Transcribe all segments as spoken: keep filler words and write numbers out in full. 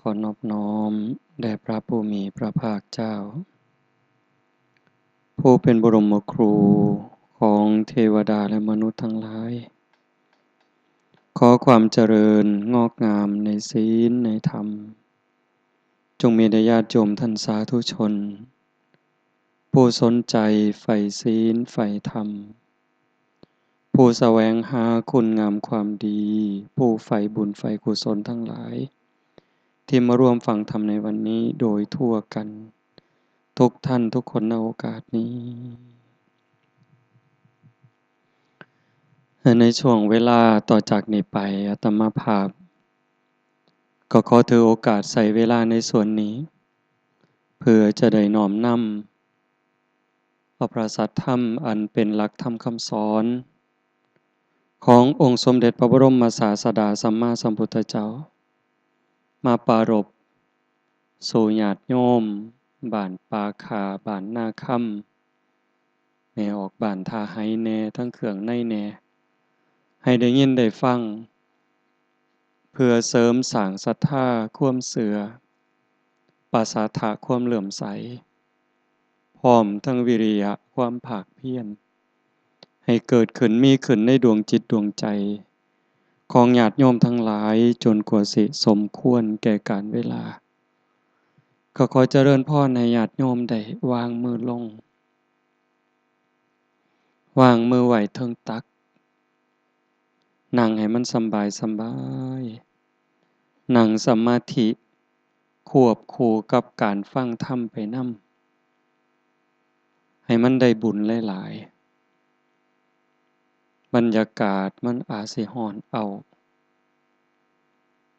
ขอนอบน้อมแด่พระผู้มีพระภาคเจ้า ผู้เป็นบรมครูของเทวดาและมนุษย์ทั้งหลาย ขอความเจริญงอกงามในศีลในธรรม จงมีแด่ญาติโยมท่านสาธุชน ผู้สนใจใฝ่ศีลใฝ่ธรรม ผู้แสวงหาคุณงามความดี ผู้ใฝ่บุญใฝ่กุศลทั้งหลาย ที่มาร่วมฟังธรรมในวันนี้โดยทั่วกัน ทุกท่านทุกคนในโอกาสนี้ ในช่วงเวลาต่อจากนี้ไป อาตมาภาพ ก็ขอถือโอกาสใช้เวลาในส่วนนี้ เพื่อจะได้น้อมนำเอาพระสัทธรรมอันเป็นหลักธรรมคำสอน ขององค์สมเด็จพระบรมศาสดาสัมมาสัมพุทธเจ้า มาปรารภสู่ญาติโยมบ้านป่าข่า บ้านนาคำ แม่ออกบ้านท่าไหแน่ ทั้งเครื่องในแน่ ให้ได้ยินได้ฟัง เพื่อเสริมสร้างศรัทธาความเชื่อ ปสาทะความเลื่อมใส พร้อมทั้งวิริยะความภาคเพียร ให้เกิดขึ้นมีขึ้นในดวงจิตดวงใจ ของญาติโยมทั้งหลายจนกว่าสิสมควรแก่กาลเวลา ก็ขอเจริญพรให้ญาติโยมได้วางมือลง วางมือไว้เทิงตัก นั่งให้มันสำบายสำบาย นั่งสมาธิควบคู่กับการฟังธรรมไปนำ ให้มันได้บุญหลายๆ บรรยากาศมันอาจสิฮ้อนอ้าว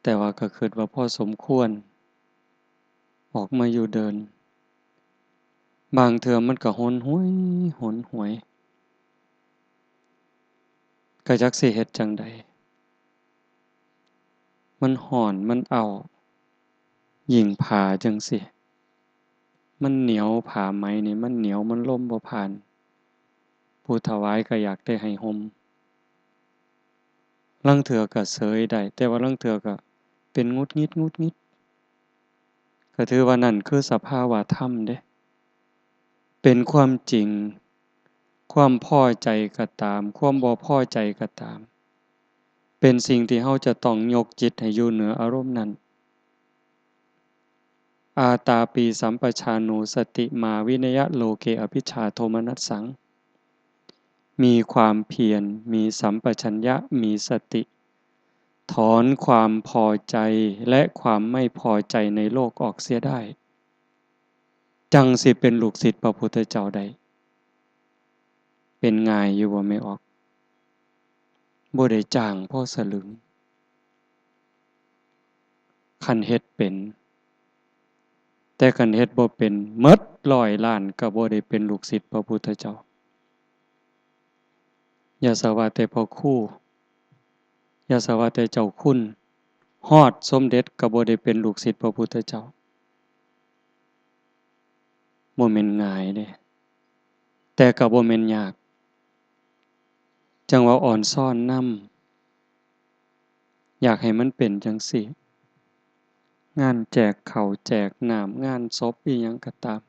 แต่ว่าก็คิดว่าพอสมควร ออกมาอยู่เดิน บางเทื่อมันก็หนหวย หนหวย ก็จักสิเฮ็ดจั่งใด มันฮ้อน มันอ้าว ยิ่งผ้าจั่งซี้ มันเหนียว ผ้าไหมนี่มันเหนียว มันลมบ่ผ่าน ผู้ถวายก็อยากได้ให้ห่ม ลางเทื่อก็เสยได้ แต่ว่าลางเทื่อก็เป็นหงุดหงิด หงุดหงิด ก็ถือว่านั่นคือสภาวะธรรมเด้ เป็นความจริง ความพอใจก็ตาม ความบ่พอใจก็ตาม เป็นสิ่งที่เราจะต้องยกจิตให้อยู่เหนืออารมณ์นั้น อาตาปีสัมปชานุสติมาวินยะโลเกอภิชฌาโทมนัสสัง มีความเพียร มีสัมปชัญญะ มีสติ ถอนความพอใจและความไม่พอใจในโลกออกเสียได้ จั่งสิเป็นลูกศิษย์พระพุทธเจ้าได้ เป็นง่ายอยู่บ่แม่ออก บ่ได้จ้างพอสลึง คันเฮ็ดเป็น แต่คันเฮ็ดบ่เป็น หมดร้อยล้านก็บ่ได้เป็นลูกศิษย์พระพุทธเจ้า อย่าสะว่าแต่พ่อครู อย่าสะว่าแต่เจ้าคุณ ฮอดสมเด็จก็บ่ได้เป็นลูกศิษย์พระพุทธเจ้า บ่แม่นง่ายเด้ แต่ก็บ่แม่นยาก จั่งว่าอ่อนซ้อนนำ อยากให้มันเป็นจั่งซี้ งานแจกข้าวแจกน้ำ งานศพอิหยังก็ตาม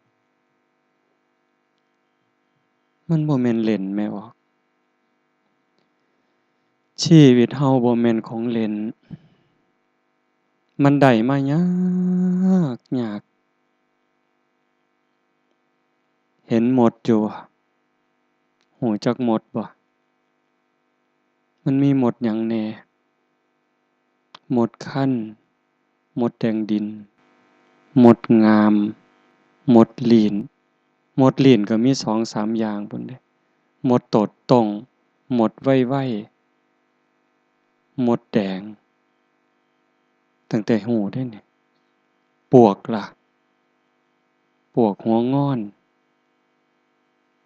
มันบ่แม่นเล่นแม่ออก ชีวิตเฮาบ่แม่นของเล่น มันได้มายากยาก เห็นมดอยู่บ่ ฮู้จักมดบ่ มันมีมดหยังแน่ มดคัน มดแดงดิน มดงาม มดลี้น มดลี้นก็มีสองสามอย่างพุ้นเด้ มดโตดโต้ง มดไวๆ มดแดง ตั้งแต่ฮู้เด้นี่ ปวกล่ะ ปวกหัวงอน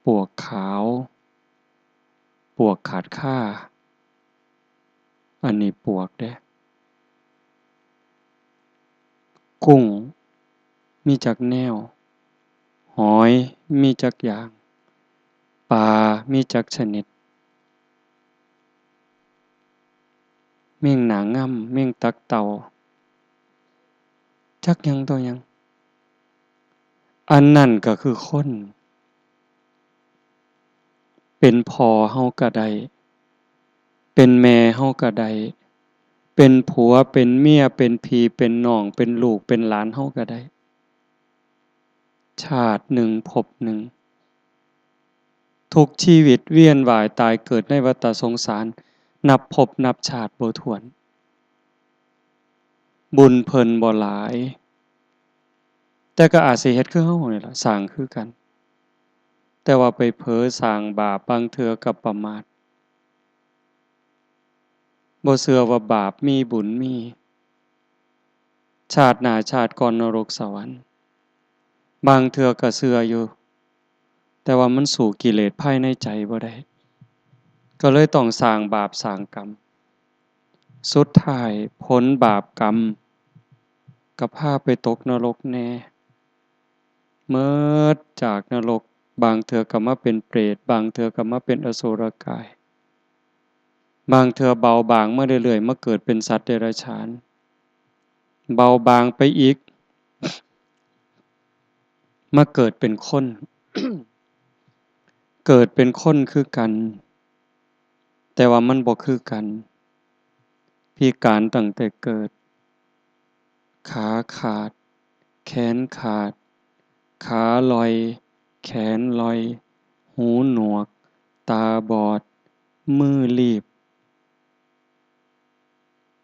ปวกขาว ปวกขาดค่า อันนี้ปวกเด้ กุ้งมีจักแนว หอยมีจักอย่าง ปลามีจักชนิด แมงหน้าง่ำ แมงตักเต่า จักหยังต่อหยัง อันนั้นก็คือคน เป็นพ่อเฮาก็ได้ เป็นแม่เฮาก็ได้ เป็นผัว เป็นเมีย เป็นพี่ เป็นน้อง เป็นลูก เป็นหลานเฮาก็ได้ ชาติหนึ่งภพหนึ่ง ทุกชีวิตเวียนว่ายตายเกิดในวัฏสงสาร นับภพนับชาติบ่ถ้วน บุญเพิ่นบ่หลาย แต่ก็อาจสิเฮ็ดคือเฮานี่ล่ะ สร้างคือกัน แต่ว่าไปเผลอสร้างบาป บางเทื่อก็ประมาท บ่เชื่อว่าบาปมีบุญมี ชาติหน้าชาติก่อนนรกสวรรค์ บางเทื่อก็เชื่ออยู่ แต่ว่ามันสู้กิเลสภายในใจบ่ได้ ก็เลยต้องสร้างบาปสร้างกรรม สุดท้ายผลบาปกรรมก็พาไปตกนรกแน่ เมิดจากนรก บางเทื่อก็มาเป็นเปรต บางเทื่อก็มาเป็นอสุรกาย บางเทื่อเบาบางมาเรื่อยๆ มาเกิดเป็นสัตว์เดรัจฉาน เบาบางไปอีก มาเกิดเป็นคน เกิดเป็นคนคือกัน แต่ว่ามันบ่คือกัน พิการตั้งแต่เกิด ขาขาด แขนขาด ขาลอย แขนลอย หูหนวก ตาบอด มือลีบ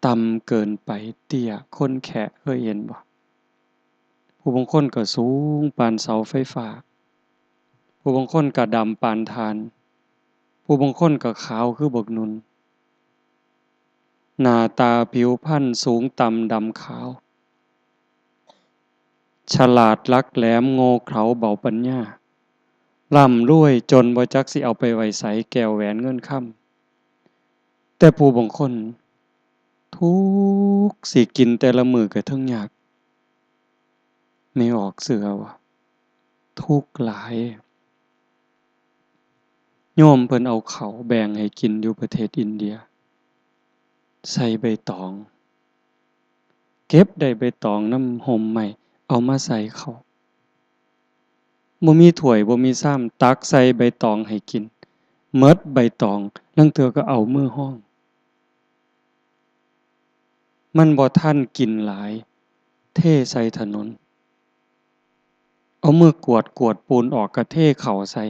ต่ำเกินไป เตี้ย คนแคะ เคยเห็นบ่ ผู้บางคนก็สูงปานเสาไฟฟ้า ผู้บางคนก็ดำปานถ่าน ผู้บางคนก็ขาวคือบักหนุ่น หน้าตาผิวพรรณสูงต่ำดำขาว ฉลาดหลักแหลมโง่เขลาเบาปัญญา ร่ำรวยจนบ่จักสิเอาไปไว้ไส แก้วแหวนเงินคำ แต่ผู้บางคน ทุกข์สิกินแต่ละมื้อก็เทิงยาก แม่ออกเชื่อว่า ทุกข์หลาย โยมเพิ่นเอาข้าวแบ่งให้กินอยู่ประเทศอินเดีย ใส่ใบตอง เก็บได้ใบตองนำฮ่มไม้ เอามาใส่ข้าว บ่มีถ้วย บ่มีชาม ตักใส่ใบตองให้กิน หมดใบตอง ลางเทื่อก็เอามือฮอง มันบ่ทันกินหลาย เทใส่ถนน เอามือกวาด กวาดปูนออก ก็เทข้าวใส่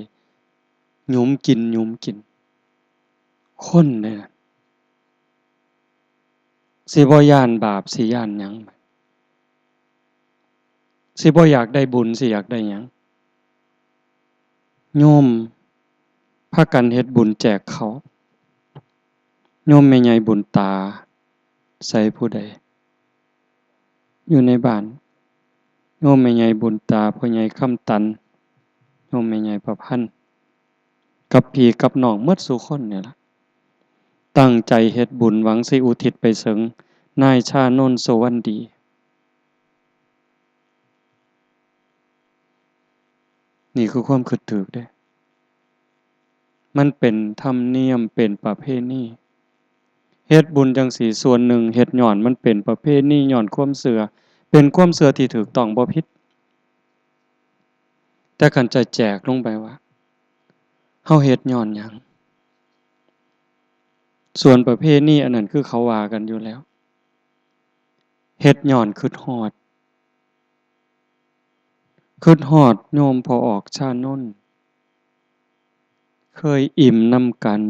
หยุมกิน หยุมกิน คนเด้อ สิบ่ย้านบาป สิย้านหยัง สิบ่อยากได้บุญ สิอยากได้หยัง โยมพากันเฮ็ดบุญแจกข้าว โยมแม่ใหญ่บุญตา ใส่ผู้ใด อยู่ในบ้าน โยมแม่ใหญ่บุญตา พ่อใหญ่คำตัน โยมแม่ใหญ่ประพันธ์ กับพี่กับน้องหมดซุคนนี่ล่ะ ตั้งใจเฮ็ดบุญหวังสิอุทิศไปเถิงนายชานนท์ สุวรรณดี นี่คือความคิดถูกเด้ มันเป็นธรรมเนียม เป็นประเพณี เฮ็ดบุญจั่งซี้ ส่วนหนึ่งเฮ็ดย้อนมันเป็นประเพณี ย้อนความเชื่อ เป็นความเชื่อที่ถูกต้องบ่ผิด แต่คันจะแจกลงไปว่า เฮาเฮ็ดย้อนหยัง ส่วนประเพณีอันนั้นคือเขาว่ากันอยู่แล้ว เฮ็ดย้อนคิดฮอด คิดฮอดโยมพ่อออกชานนท์ เคยอิ่มนำกัน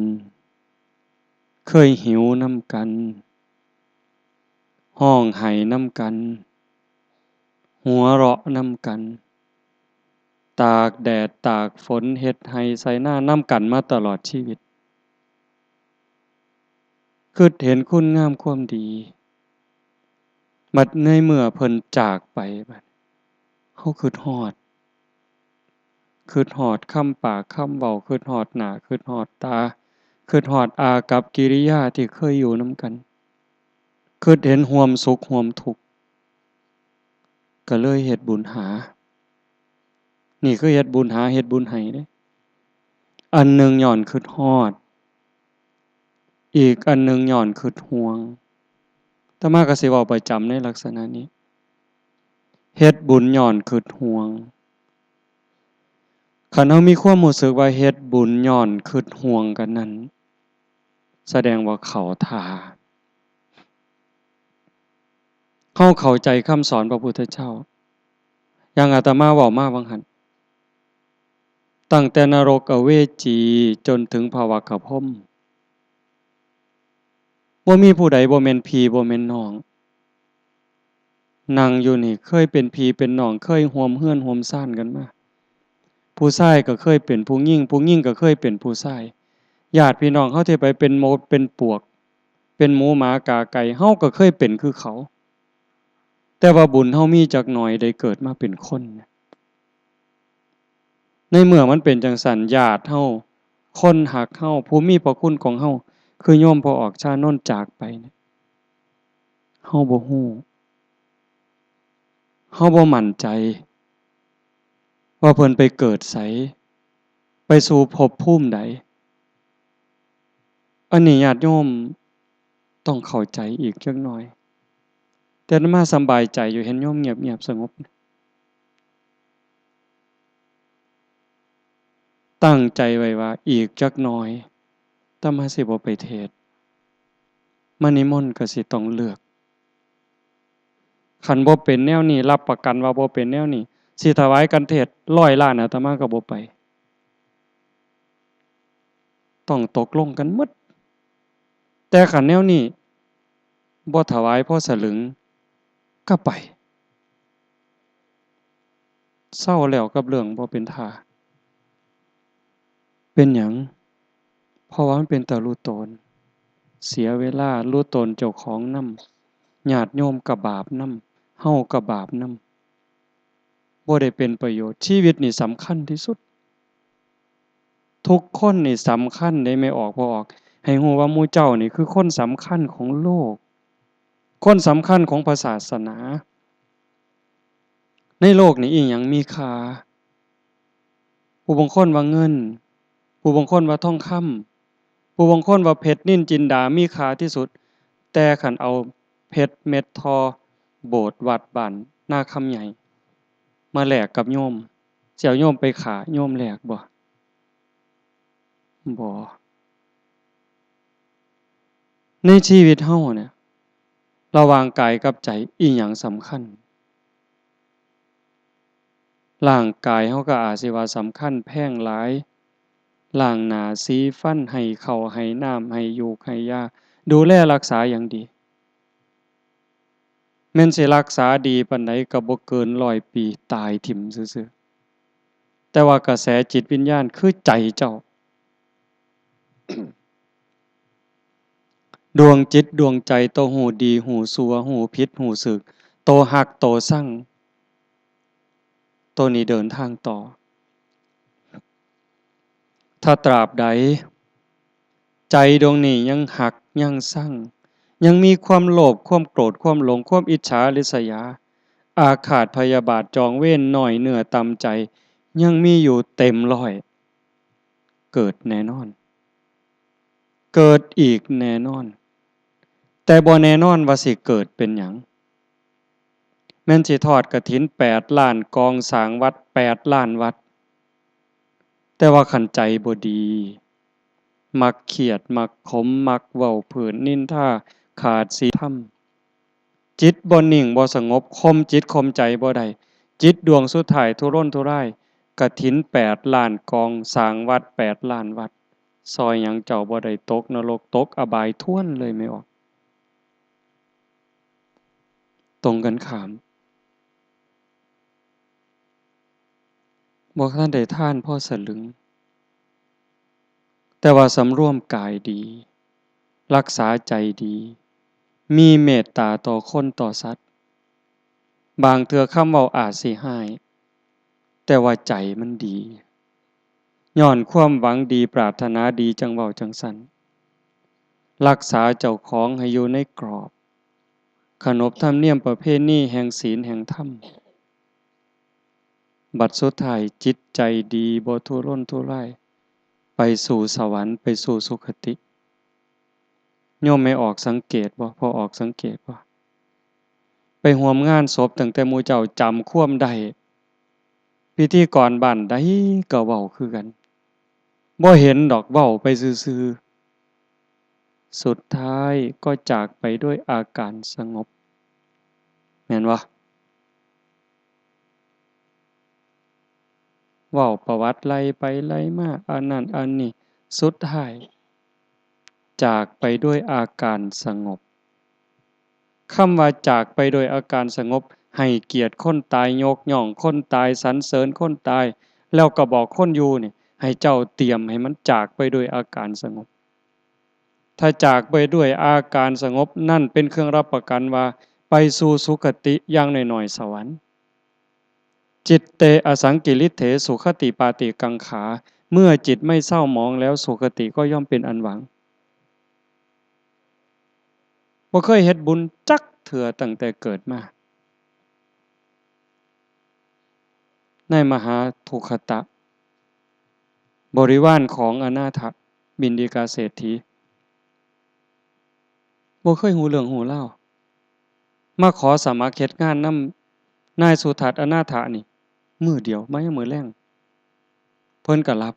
เคยหิวนำกัน ฮ้องไห้นำกัน หัวเราะนำกัน ตากแดดตากฝน เฮ็ดไร่ไถนานำกันมาตลอดชีวิต คิดเห็นคุณงามความดี บัดในเมื่อเพิ่นจากไป บัดเฮาคิดฮอด คิดฮอดคำปากคำเว้า คิดฮอดหน้า คิดฮอดตา คิดฮอดอากัปกิริยาที่เคยอยู่นำกัน คิดเห็นร่วมสุขร่วมทุกข์ ก็เลยเฮ็ดบุญหา นี่คือเฮ็ดบุญหา เฮ็ดบุญให้เด้ อันหนึ่งย้อนคิดฮอด อีกอันหนึ่งย้อนคิดห่วง อาตมาก็สิเว้าประจำในลักษณะนี้ เฮ็ดบุญย้อนคิดห่วง คันเฮามีความรู้สึกว่าเฮ็ดบุญย้อนคิดห่วงกันนั้น แสดงว่าเข้าท่า เฮาเข้าใจคำสอนพระพุทธเจ้า อย่างอาตมาเว้ามาว่าหั่น ตั้งแต่นรกอเวจีจนถึงพระวักขพรหม บ่มีผู้ใดบ่แม่นพี่บ่แม่นน้อง นั่งอยู่นี่เคยเป็นพี่เป็นน้อง เคยร่วมเฮือนร่วมซานกันมา ผู้ชายก็เคยเป็นผู้หญิง ผู้หญิงก็เคยเป็นผู้ชาย ญาติพี่น้องเฮาที่ไปเป็นมดเป็นปลวก เป็นหมูหมากาไก่ เฮาก็เคยเป็นคือเขา แต่ว่าบุญเฮามีจักหน่อยได้เกิดมาเป็นคน ในเมื่อมันเป็นจั่งซั้น ญาติเฮา คนฮักเฮา ผู้มีพระคุณของเฮา คือโยมพ่อออกชานนท์จากไปเนี่ย เฮาบ่ฮู้ เฮาบ่มั่นใจ ว่าเพิ่นไปเกิดไส ไปสู่ภพภูมิใด อันนี้ญาติโยมต้องเข้าใจอีกจักหน่อย แต่อาตมาสำบายใจอยู่ เห็นโยมเงียบๆ สงบ ตั้งใจไว้ว่าอีกจักหน่อย อาตมาสิบ่ไปเทศน์ มานิมนต์ก็สิต้องเลือก คันบ่เป็นแนวนี้ รับประกันว่าบ่เป็นแนวนี้ สิถวายกันเทศน์ร้อยล้าน อาตมาก็บ่ไป ต้องตกลงกันหมด แต่คันแนวนี้ บ่ถวายพอสลึง ก็ไป เซาแล้วกับเรื่องบ่เป็นท่า เป็นหยัง เพราะว่ามันเป็นตารู้ตน เสียเวลา รู้ตนเจ้าของนำ ญาติโยมก็บาปนำ เฮาก็บาปนำ บ่ได้เป็นประโยชน์ ชีวิตนี่สำคัญที่สุด ทุกคนนี่สำคัญเด้ แม่ออก พ่อออก ให้ฮู้ว่าหมู่เจ้านี่คือคนสำคัญของโลก คนสำคัญของพระศาสนา ในโลกนี่อิหยังมีค่า ผู้บางคนว่าเงิน ผู้บางคนว่าทองคำ ผู้บางคนว่าเพชรนิลจินดามีค่าที่สุด แต่คันเอาเพชรเม็ดทอ โบสถ์วัดบ้านนาคำใหญ่ มาแลกกับโยม สิเอาโยมไปฆ่า โยมแลกบ่ บ่ ในชีวิตเฮาเนี่ย ระหว่างกายกับใจอิหยังสำคัญ ร่างกายเฮาก็อาจสิว่าสำคัญ แพงหลาย ล้างหน้า สีฟัน ให้ข้าวให้น้ำ ให้ยูกให้ยา ดูแลรักษาอย่างดี แม่นสิรักษาดีปานใดก็บ่เกินร้อยปี ตายถิ่มซื่อๆ แต่ว่ากระแสจิตวิญญาณคือใจเจ้า ดวงจิตดวงใจ โตฮู้ดีฮู้ชั่ว ฮู้ผิดฮู้ถูก โตฮักโตซัง โตนี้เดินทางต่อ ถ้าตราบใด ใจดวงนี้ยังฮักยังซัง ยังมีความโลภ ความโกรธ ความหลง ความอิจฉาริษยา อาฆาตพยาบาท จองเวร น้อยเนื้อต่ำใจ ยังมีอยู่เต็มร้อย เกิดแน่นอน เกิดอีกแน่นอน แต่บ่แน่นอนว่าสิเกิดเป็นหยัง แม่นสิทอดกฐินแปดล้านกอง สร้างวัดแปดล้านวัด แต่ว่าคันใจบ่ดี มักเคียด มักขม มักเว้าพื้นนินทา ขาดศีลธรรม จิตบ่นิ่งบ่สงบ ข่มจิตข่มใจบ่ได้ จิตดวงสุดท้ายทุรนทุราย กฐินแปดล้านกอง สร้างวัดแปดล้านวัด ซ่อยหยังเจ้าบ่ได้ ตกนรก ตกอบายถ้วนเลย แม่ออก ตรงกันข้าม บ่ทันได้ทานพอสลึง แต่ว่าสำรวมกายดี รักษาใจดี มีเมตตาต่อคนต่อสัตว์ บางเทื่อคำเว้าอาจสิฮ้าย แต่ว่าใจมันดี ย้อนความหวังดีปรารถนาดีจั่งเว้าจั่งซั้น รักษาเจ้าของให้อยู่ในกรอบ ขนบธรรมเนียมประเพณีแห่งศีลแห่งธรรม บัดสุดท้ายจิตใจดี บ่ทุรนทุราย ไปสู่สวรรค์ ไปสู่สุคติ โยมแม่ออกสังเกตบ่ พ่อออกสังเกตบ่ ไป ไปร่วมงานศพตั้งแต่หมู่เจ้าจำความได้ พิธีกรบ้านใดก็เว้าคือกัน บ่เห็นดอก เว้าไปซื่อๆ สุดท้ายก็จากไปด้วยอาการสงบ แม่นบ่ เว้าประวัติไล่ไปไล่มา อันนั้นอันนี้ สุดท้าย จากไปด้วยอาการสงบ คำว่าจากไปโดยอาการสงบ ให้เกียรติคนตาย ยกย่องคนตาย สรรเสริญคนตาย แล้วก็บอกคนอยู่นี่ ให้เจ้าเตรียมให้มันจากไปโดยอาการสงบ ถ้าจากไปด้วยอาการสงบ นั่นเป็นเครื่องรับประกันว่าไปสู่สุคติ อย่างน้อยๆ สวรรค์ จิตเต อสังกิริเถ สุคติปาติกังขา เมื่อจิตไม่เศร้าหมองแล้ว สุคติก็ย่อมเป็นอันหวัง บ่เคยเฮ็ดบุญจักเทื่อตั้งแต่เกิดมา ในมหาทุคคตะ บริวารของอนาถบิณฑิกาเศรษฐี บ่เคยฮู้เรื่องฮู้ราว มาขอสมัครเฮ็ดงานนำนายสุทัศน์อนาถนี่ มื้อเดียว มายามมื้อแลง เพิ่นก็รับ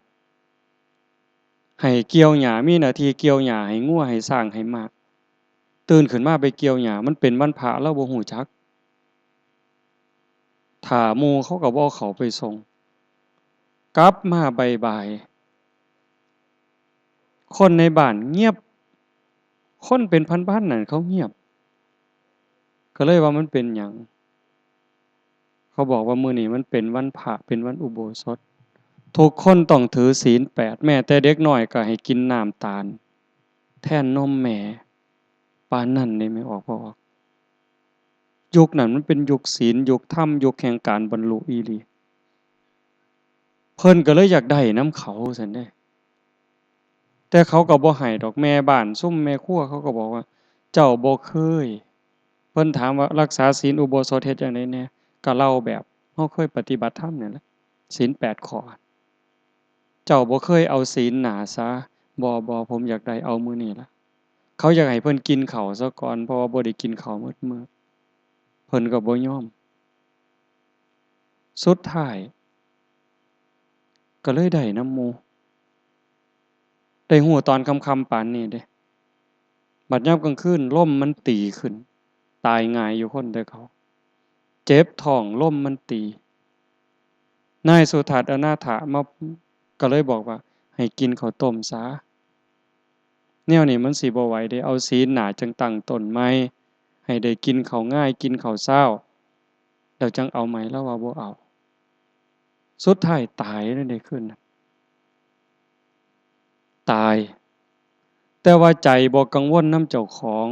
ให้เกี่ยวหญ้า มีหน้าที่เกี่ยวหญ้าให้งัว ให้ช้าง ให้ม้า ตื่นขึ้นมาไปเกี่ยวหญ้า มันเป็นวันพระ ลาวบ่ฮู้จัก ถ้าหมู่เขาก็บ่เอาเข้าไปส่ง กลับมาบ่ายๆ คนในบ้านเงียบ คนเป็นพันๆ นั่นเขาเงียบ ก็เลยว่ามันเป็นหยัง เขาบอกว่ามื้อนี้มันเป็นวันพระ เป็นวันอุโบสถ ทุกคนต้องถือศีลแปด แม้แต่เด็กน้อยก็ให้กินน้ำตาล แทนนมแม่ ปานนั้นเด้ แม่ออก พ่อออก ยุคนั้นมันเป็นยุคศีล ยุคธรรม ยุคแห่งการบรรลุอีหลี เพิ่นก็เลยอยากได้นำเขาซั้นเด้ แต่เขาก็บ่ให้ดอก แม่บ้าน ซุมแม่ครัวเขาก็บอกว่า เจ้าบ่เคย เพิ่นถามว่ารักษาศีลอุโบสถเฮ็ดจั่งใดแหน่ ก็เล่าแบบเฮาเคยปฏิบัติธรรมนี่แหละ ศีลแปดข้อ เจ้าบ่เคยเอาศีลหน้าสา บ่ บ่ ผมอยากได้ เอามื้อนี้ล่ะ เขาอยากให้เพิ่นกินข้าวซะก่อน เพราะว่าบ่ได้กินข้าวหมดมื้อ เพิ่นก็บ่ยอม สุดท้าย ก็เลยได้นำหมู่ ได้ฮู้ตอนค่ำๆ ปานนี้เด้ บัดยามกลางคืนลมมันตีขึ้น ตายง่ายอยู่คนแต่เก่า เจ็บท้องลมมันตี นายสุทัศน์อนาถะมา ก็เลยบอกว่า ให้กินข้าวต้มซะ แนวนี้มันสิบ่ไหวเด้ เอาศีลหน้าจั่งตั้งต้นใหม่ ให้ได้กินข้าวงาย กินข้าวเช้า แล้วจั่งเอาใหม่ ลาวว่าบ่เอา สุดท้ายตายเลยเด้คืนนั้น ตาย แต่ว่าใจบ่กังวลนำเจ้าของ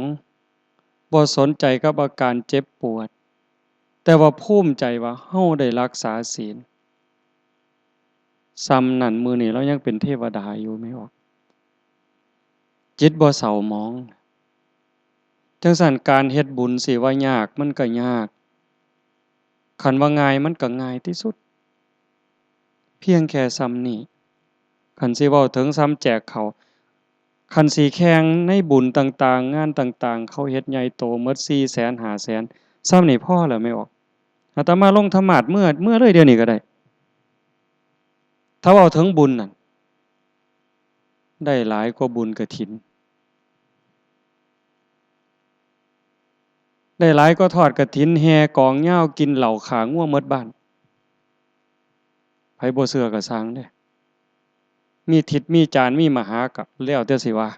บ่สนใจกับอาการเจ็บปวด แต่ว่าภูมิใจว่าเฮาได้รักษาศีล ส่ำนั้นมื้อนี้ลาวยังเป็นเทวดาอยู่ แม่ออก จิตบ่เศร้าหมอง จั่งซั้นการเฮ็ดบุญสิว่ายากมันก็ยาก คันว่าง่ายมันก็ง่ายที่สุด เพียงแค่ส่ำนี้ คันสิเว้าถึงส่ำแจกข้าว คันสิแข่งในบุญต่างๆ งานต่างๆ เขาเฮ็ดใหญ่โตหมดสี่แสน ห้าแสน ส่ำนี้พอแล้ว แม่ออก อาตมาลงธรรมาสน์เมือ เมือเลยเดี๋ยวนี้ก็ได้ ถ้าเว้าถึงบุญนั่น ได้หลายกว่าบุญกฐิน ได้หลายกว่าทอดกฐิน แห่กองยาว กินเหล้าฆ่างัวหมดบ้าน ไผบ่เชื่อก็ซ่างเด้ มีทิศมีจาน มีมหากาพย์ แล้วแต่สิว่า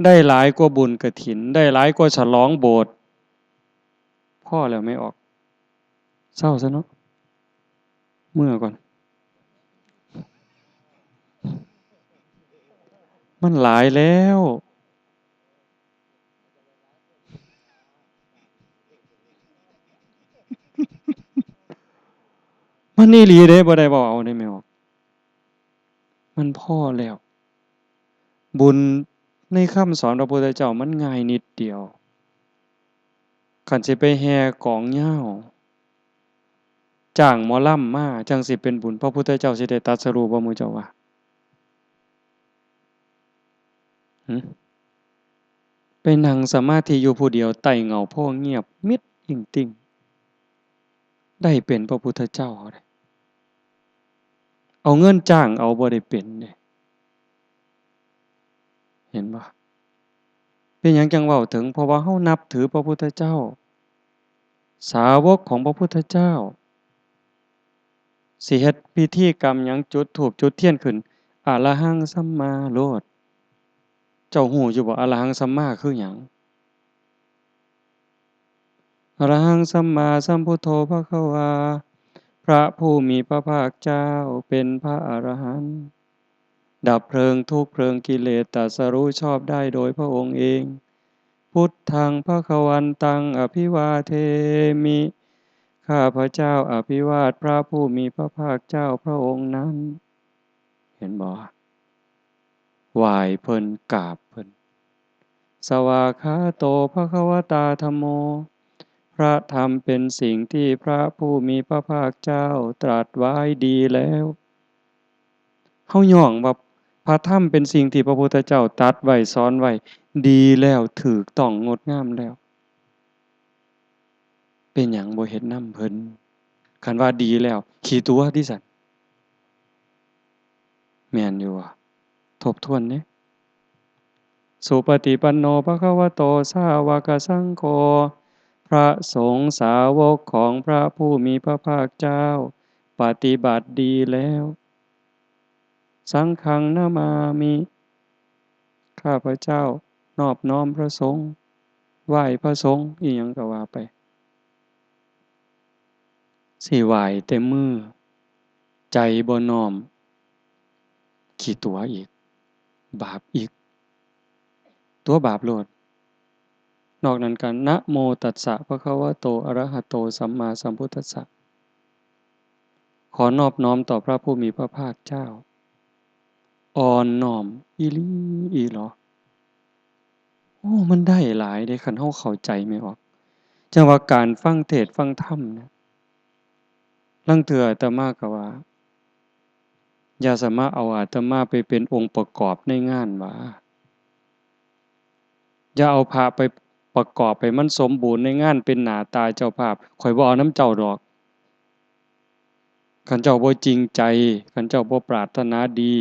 ได้หลายกว่าบุญกฐิน ได้หลายกว่าฉลองโบสถ์ พอแล้ว แม่ออก เซาซะเนาะ เมือก่อน มันหลายแล้ว มันอีหลีเด้ บ่ได้เว้าเอาเด้ แม่ออก มันพอแล้ว บุญในคำสอนพระพุทธเจ้ามันง่ายนิดเดียว คันสิไปแห่กองยาว จ้างหมอลำมา จั่งสิเป็นบุญ พระพุทธเจ้าสิได้ตรัสรู้บ่ หมู่เจ้าว่า หึ ไปนั่งสมาธิอยู่ผู้เดียวใต้เงาโพธิ์เงียบมิดอิงติ่ง ได้เป็นพระพุทธเจ้าเด้ เอาเงินจ้างเอาบ่ได้เป็นเด้ เห็นบ่ เป็นหยังจั่งเว้าถึง เพราะว่าเฮานับถือพระพุทธเจ้า สาวกของพระพุทธเจ้า สิเฮ็ดพิธีกรรมหยัง จุดธูปจุดเทียนขึ้น อะระหังสัมมาโลด เจ้าฮู้อยู่บ่ อะระหังสัมมาคือหยัง อะระหังสัมมาสัมพุทโธภะคะวา พระผู้มีพระภาคเจ้าเป็นพระอรหันต์ ดับเพลิงทุกข์เพลิงกิเลส ตรัสรู้ชอบได้โดยพระองค์เอง พุทธังภะคะวันตังอภิวาเทมิ ข้าพเจ้าอภิวาทพระผู้มีพระภาคเจ้าพระองค์นั้น เห็นบ่ ไหว้เพิ่น กราบเพิ่น สวากขาโตภะคะวะตาธัมโม พระธรรมเป็นสิ่งที่พระผู้มีพระภาคเจ้าตรัสไว้ดีแล้ว เฮาย้องว่าพระธรรมเป็นสิ่งที่พระพุทธเจ้าตรัสไว้ สอนไว้ ดีแล้ว ถูกต้อง งดงามแล้ว เป็นหยังบ่เฮ็ดนำเพิ่น คันว่าดีแล้ว ขี้ตั๋วติซั้น แม่นอยู่บ่ ทบทวนเด้ สุปฏิปันโนภะคะวะโต สาวกสังโฆ พระสงฆ์สาวกของพระผู้มีพระภาคเจ้า ปฏิบัติดีแล้ว สังฆังนะมามิ ข้าพเจ้านอบน้อมพระสงฆ์ ไหว้พระสงฆ์ อีหยังก็ว่าไป สิไหว้แต่มือ ใจบ่น้อม ขี้ตั๋วอีก บาปอีก ตั๋วบาปโลด นอกนั้นก็ นะโมตัสสะภะคะวะโต อะระหะโต สัมมาสัมพุทธัสสะ ขอนอบน้อมต่อพระผู้มีพระภาคเจ้า อ่อนน้อมอีหลีอีหลอ โอ้ มันได้หลายเด้ คันเฮาเข้าใจแม่นบ่ จั่งว่าการฟังเทศน์ฟังธรรมเนี่ย ลางเทื่ออาตมาก็ว่า อย่าสามารถเอาอาตมาไปเป็นองค์ประกอบในงานหวา อย่าเอาพระไปประกอบให้มันสมบูรณ์ในงาน เป็นหน้าตาเจ้าภาพ ข้อยบ่เอานำเจ้าดอก คันเจ้าบ่จริงใจ คันเจ้าบ่ปรารถนาดี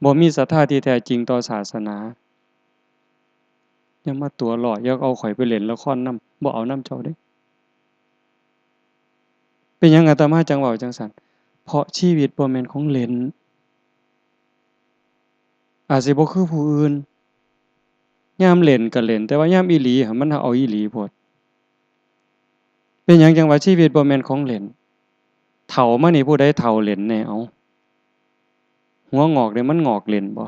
บ่มีศรัทธาที่แท้จริงต่อศาสนา อย่ามาตั๋วหล่อ อย่าเอาข้อยไปเล่นละครนำ บ่เอานำเจ้าเด้ เป็นหยังอาตมาจั่งเว้าจั่งซั้น เพราะชีวิตบ่แม่นของเล่น อาจสิบ่คือผู้อื่น ยามเล่นก็เล่น แต่ว่ายามอีหลีหั่นมันเอาอีหลีโพด เป็นหยังจั่งว่าชีวิตบ่แม่นของเล่น เฒ่ามานี่ผู้ใดเฒ่าเล่นแน่ เอ้า หัวงอกนี่มันงอกเล่นบ่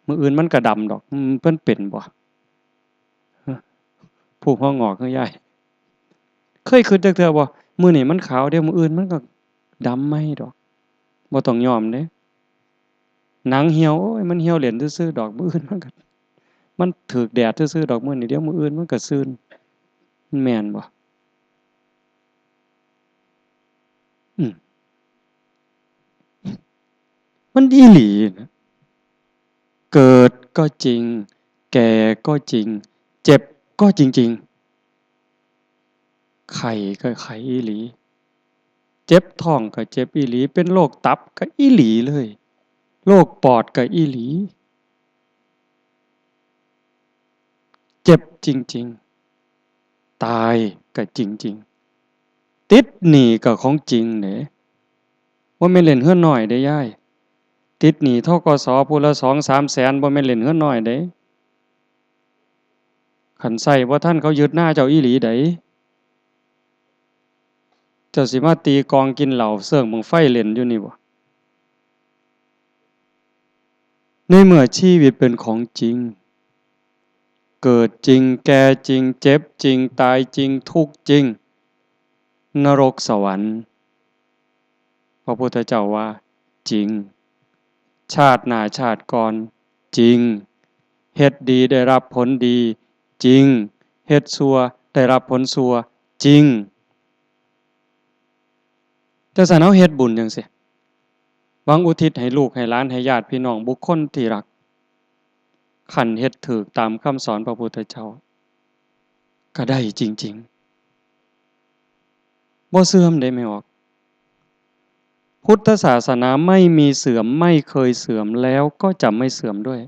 มื้ออื่นมันก็ดำดอก อืม เพิ่นเป็นบ่ ผู้หัวงอกคือยาย เคยคิดจักเทื่อบ่ มื้อนี้มันขาวเด้ มื้ออื่นมันก็ดำใหม่ดอก บ่ต้องย้อมเด้ หนังเหี่ยว โอ้ย มันเหี่ยวเล่นซื่อๆดอก มื้ออื่นมันก็ มันถืกแดดซื่อๆดอก มื้อนี้ เดี๋ยวมื้ออื่นมันก็ซื่น มันแม่นบ่ อืม มันอีหลีนะ เกิดก็จริง แก่ก็จริง เจ็บก็จริงๆ ไข้ก็ไข้อีหลี เจ็บท้องก็เจ็บอีหลี เป็นโรคตับก็อีหลีเลย โรคปอดก็อีหลี เจ็บจริงๆ ตายก็จริงๆ ติดหนี้ก็ของจริงเด้ บ่แม่นเล่นเฮือนน้อยเด้ยาย ติดหนี้ ธ.ก.ส. ผู้ละสองสามแสน บ่แม่นเล่นเฮือนน้อยเด้ คันใช้บ่ทันเขายึดนาเจ้าอีหลีใด เจ้าสิมาตีกลองกินเหล้าเซิงบั้งไฟเล่นอยู่นี่บ่ ในเมื่อชีวิตเป็นของจริง เกิดจริง แก่จริง เจ็บจริง ตายจริง ทุกข์จริง นรกสวรรค์ พระพุทธเจ้าว่าจริง ชาติหน้าชาติก่อนจริง เฮ็ดดีได้รับผลดีจริง เฮ็ดชั่วได้รับผลชั่วจริง จั่งซั้นเฮาเฮ็ดบุญจั่งซี้ หวังอุทิศให้ลูกให้หลานให้ญาติพี่น้องบุคคลที่รัก คันเฮ็ดถูกตามคำสอนพระพุทธเจ้า ก็ได้จริงๆ บ่เสื่อมเด้แม่ออก พุทธศาสนาไม่มีเสื่อม ไม่เคยเสื่อม แล้วก็จะไม่เสื่อมด้วย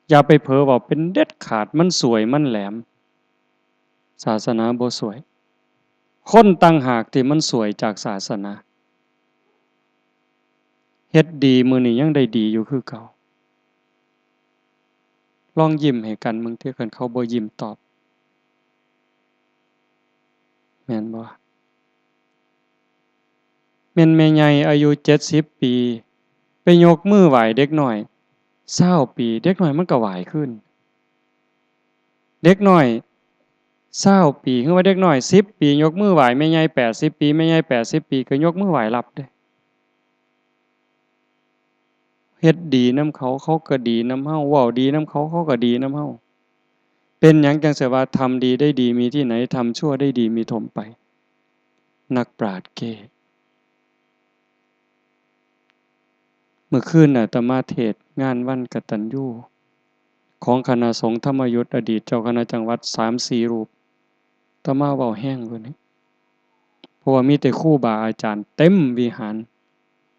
อย่าไปเผลอเว้าเป็นเด็ดขาด มันสวย มันแหลม ศาสนาบ่สวย คนต่างหากที่มันสวยจากศาสนา เฮ็ดดีมื้อนี้ยังได้ดีอยู่คือเก่า ลองยิ้มให้กันเบิ่งติ คันเขาบ่ยิ้มตอบ แม่นบ่ แม่นแม่ใหญ่อายุเจ็ดสิบปี ไปยกมือไหว้เด็กน้อยซาวปี เด็กน้อยมันก็ไหว้คืน เด็กน้อยซาวปี หรือว่าเด็กน้อยสิบปี ยกมือไหว้แม่ใหญ่แปดสิบปี แม่ใหญ่แปดสิบปี ก็ยกมือไหว้รับเด้ เฮ็ดดีนำเขา เขาก็ดีนำเฮา เว้าดีนำเขา เขาก็ดีนำเฮา เป็นหยังจั่งสิว่า ทำดีได้ดีมีที่ไหน ทำชั่วได้ดีมีถมไป นักปราชญ์เก้ มื้อคืนน่ะ อาตมาเทศน์งานวันกตัญญู ของคณะสงฆ์ธรรมยุต อดีตเจ้าคณะจังหวัดสามสี่รูป อาตมาเว้าแฮงกว่านี้ เพราะว่ามีแต่ครูบาอาจารย์เต็มวิหาร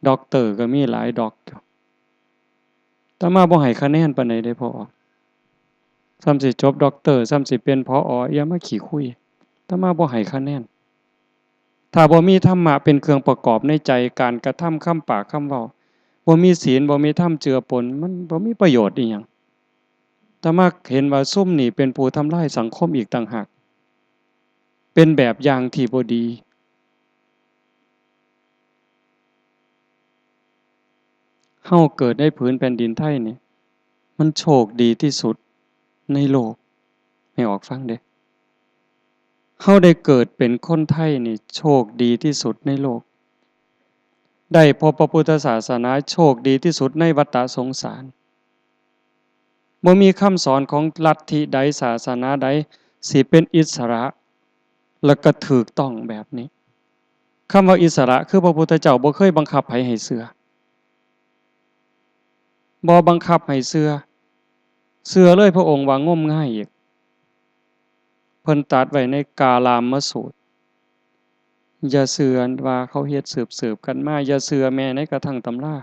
ด็อกเตอร์ก็มีหลายด็อกอยู่ อาตมาบ่ให้คะแนนปานใดเด้พ่อออก ส่ำสิจบด็อกเตอร์ ส่ำสิเป็น ผอ อย่ามาขี้คุย อาตมาบ่ให้คะแนน ถ้าบ่มีธรรมะเป็นเครื่องประกอบในใจ การกระทำ คำปาก คำเว้า บ่มีศีล บ่มีธรรมเจือปน มันบ่มีประโยชน์อิหยัง อาตมาเห็นว่าซุมนี่เป็นผู้ทำลายสังคมอีกต่างหาก เป็นแบบอย่างที่บ่ดี เฮาเกิดในผืนแผ่นดินไทยนี่ มันโชคดีที่สุดในโลก แม่ออกฟังเด้ เฮาได้เกิดเป็นคนไทยนี่ โชคดีที่สุดในโลก ได้พบพระพุทธศาสนา โชคดีที่สุดในวัฏสงสาร บ่มีคำสอนของลัทธิใด ศาสนาใด สิเป็นอิสระ แล้วก็ถูกต้องแบบนี้ คำว่าอิสระคือพระพุทธเจ้าบ่เคยบังคับไผให้เชื่อ บ่บังคับให้เชื่อ เชื่อเลยพระองค์ว่างมงายอีก เพิ่นตรัสไว้ในกาลามสูตร อย่าเชื่อว่าเขาเฮ็ดสืบๆ กันมา อย่าเชื่อแม้ในกระทั่งตำรา